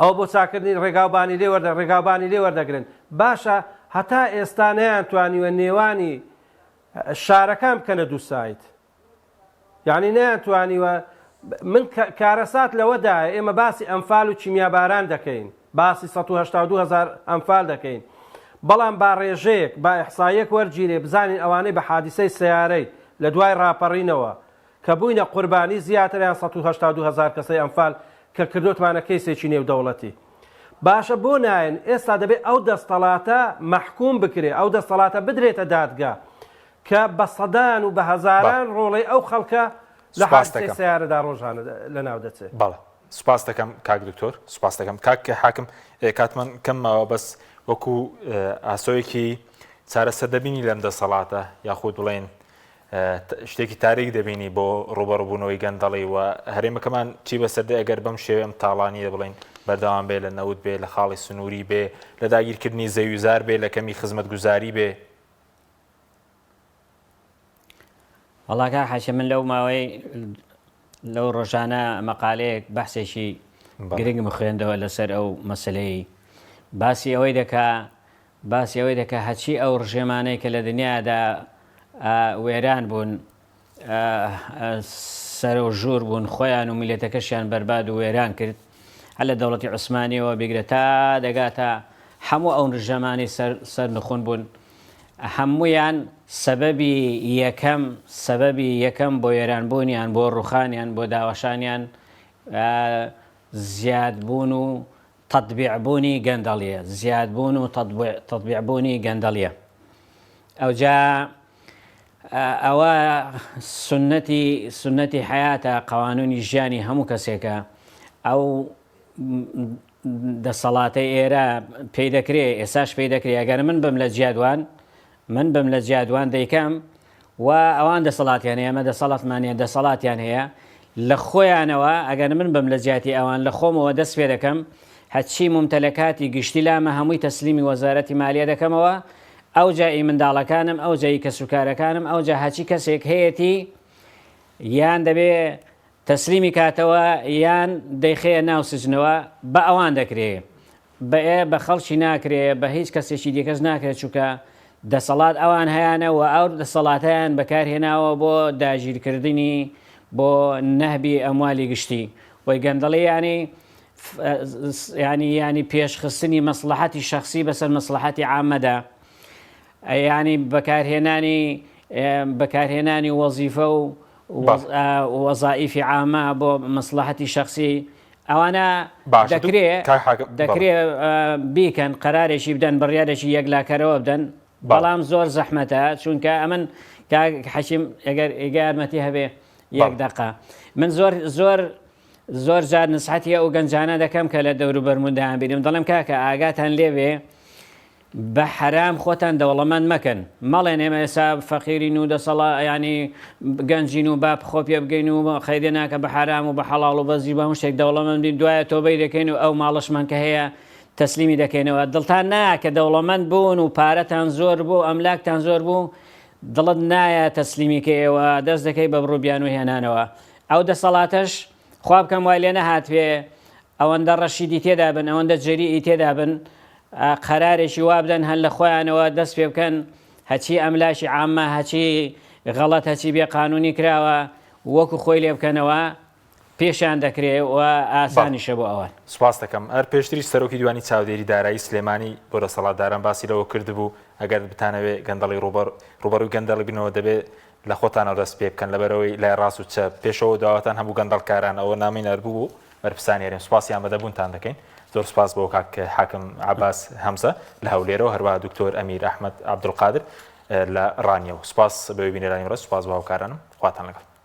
[SPEAKER 3] ئەوە بۆ چاکردنی ڕێگاوبانی لێ وەردە ڕێگاوبانی لێ وەردەگرن باشە هەتا ئێستا نەیانتوانیوە نێوانی شارەکان بکەنە دوو side یعنی نەیانتوانیوە من کارەسات لەوەدایە ئێمە باسی ئەنفال و کیمیاباران دەکەین باسی 182 هزار ئەنفال دەکەین بەڵام با ڕێژەیەک با ئیحسایەک وەرگیرێ بزانین ئەوانەی بە حادیسەی سیارەی لە دوای ڕاپەڕینەوە کە بووینە قوربانی زیاتر یان 182 هزار کەسەی ئەنفال کە کردۆتمانە کەیسێکی نێودەوڵەتی باشە بۆ نایەن ئێستا دەبێ ئەو دەستەڵاتە مەحکوم بکرێ ئەو دەستەڵاتە بدرێتە دادگا کە بە سەدان و بە هەزاران ڕۆڵەی ئەو خەڵکە لە
[SPEAKER 1] سوپاست
[SPEAKER 3] حادیسەی
[SPEAKER 1] دەکەم.
[SPEAKER 3] سەیارەدا ڕۆژانە لەناو دەچێ.
[SPEAKER 1] بەڵێ سوپاست دەکەم کاک دکتۆر سوپاست دەکەم کاک حاکم کاتمان کەم ماوە بەس وەکو ئاسۆیەکی چارەسەر دەبینی لەم دەسەڵاتە یاخود بڵێن شتێکی تاریک دەبینی بۆ ڕوبەڕبوونەوەی گەندەڵی و هەرێمەکەمان چی بەسەر دێ ئەگەر بەم شێوەیە ئەم تاڵانیە بڵێن بەردەوام بێ لە نەوت بێ لە خاڵی سنووری بێ لە داگیرکردنی زەویوزار بێ لە کەمی خزمەتگوزاری بێ؟
[SPEAKER 2] وەڵا کاک حەشە من لەو ماوەی لەو ڕۆژانە مەقالەیەک بەحسێکی گرنگم خوێندەوە لەسەر ئەو مەسلەی باسی ئەوەی دەکا باسی ئەوەی دەکا هەرچی ئەو ڕژێمانەی کە لە دنیادا وێران بوون سەرەو ژوور بوون خۆیان و میلەتەکەشیان بەرباد و وێران کرد هەر لە دەوڵەتی عوسمانیەوە بیگرە تا دەگاتە هەموو ئەو ڕژێمانەی سەر سەرنخون بوون هەموویان سەبەبی یەکەم سەبەبی یەکەم بۆ وێرانبوونیان بۆ ڕوخانیان بۆ داوەشانیان زیادبوون و تەتبیع بوونی گەندەڵیە زیاد بوون و تەتبیع بوونی گەندەڵیە ئەوجا ئەوە سنەتی سنەتی حیاتە قوانونی ژیانی هەموو کەسێکە ئەو دەسەڵاتەی ئێرە پێی دەکرێ ئێساش پێی دەکرێ ئەگەر من بم لە جیادوان من بم لە جیادوان دەیکەم و ئەوان دەسەڵاتیان هەیە ئێمە دەسەڵاتمان نیە دەسەڵاتیان هەیە لە خۆیانەوە ئەگەر من بم لە جیاتی ئەوان لە خۆمەوە دەست پێ دەکەم هەرچی مومتەلەکاتی گشتی لامە هەمووی تەسلیمی وەزارەتی مالیە دەکەمەوە ئەوجا ئی منداڵەکانم ئەوجا ئی کەسوکارەکانم ئەوجا هەرچی کەسێک هەیەتی یان دەبێ تەسلیمی کاتەوە یان دەیخەیە ناو سجنەوە بە ئەوان دەکرێ بە ئێ بە خەڵکی ناکرێ بە هیچ کەسێکی دیکەش ناکرێت چونکە دەسەڵات ئەوان هەیانە و ئەو دەسەڵاتەیان بەکار هێناوە بۆ داگیرکردنی بۆ نەهبی ئەموالی گشتی وەی گەندەڵی یانی ینی ینی پێشخستنی مەسلحەتی شخصی بەسەر مەسلحەتی عامەدا ینی بەکارهێنانی بەکارهێنانی وەزیفە و وەزائیفی عامە بۆ مەسلحەتی شخصی ئەوانە
[SPEAKER 1] باشە
[SPEAKER 2] دەکرێ
[SPEAKER 1] کاک حاکم بەڵێ.
[SPEAKER 2] دەکرێ بیکەن قەرارێکی بدەن بڕیارێکی یەکلاکەرەوە بدەن. بەڵام زۆر زەحمەتە چونکە ئەمن کاک حەکیم ئەگەر ئێگە یارمەتی هەبێ یەک دەقە من زۆر زۆر زۆر جار نسحەتی ئەو گەنجانە دەکەم کە لە دەوروبەرم و دایان بینم دەڵێم کاکە ئاگاتان لێبێ بە حەرام خۆتان دەوڵەمەند مەکەن مەڵێن ئێمە ئێسا فەقیرین و دەسەڵا ینی گەنجین و با خۆ پێ بگەین و خەیرێ ناکە بە حەرام و بە حەڵاڵ و بەزی بە هەموو شتێک دەوڵەمەند بین دوایە تۆبەی دەکەین و ئەو ماڵەشمان کە هەیە تەسلیمی دەکەینەوە دڵتان نایە کە دەوڵەمەند بوون و پارەتان زۆر بوو ئەملاکتان زۆر بوو دڵت نایە تەسلیمی کەیەوە دەست دەکەی بە بڕوبیان و هێنانەوە ئەو دەسەڵاتەش خوا بکەم وای لێ نەهاتبێ ئەوەندە ڕەشیدی تێدا بن ئەوەندە جەریئی تێدا بن قەرارێکی وا بدەن هەر لە خۆیانەوە دەست پێ بکەن هەچی ئەملاکی عامە هەچی غەڵەت هەچی بێ قانونی کراوە وەکو خۆی لێ بکەنەوە پێشیان دەکرێ و ئاسانیشە بۆ ئەوان.
[SPEAKER 1] سوپاست دەکەم. هەر پێشتریش سەرۆکی دیوانی چاودێری دارایی سلێمانی بۆ دەسەڵاتداران باسی لەوە کردبوو ئەگەر بتانەوێ گەندەڵی ڕووبەڕ ڕووبەڕووی گەندەڵی بنەوە دەبێ لە خۆتانەوە دەست پێ بکەن لەبەرئەوەی لای ڕاست و چەپ پێشەوە و دواوەتان هەموو گەندەڵکاران ئەوە نامەی ناردبوو بۆ بەرپرسانی هەرێم سوپاسی ئامادەبوونتان دەکەین زۆر سوپاس بۆ کاک حاکم عەباس هەمزە لە هەولێرەوە هەروەها دکتۆر ئەمیر ئەحمەد عەبدولقادر لە ڕانیەوە سوپاس بۆ بینەرانی بەڕێز سوپاس بۆ هاوکارانم خواتان لەگەڵ.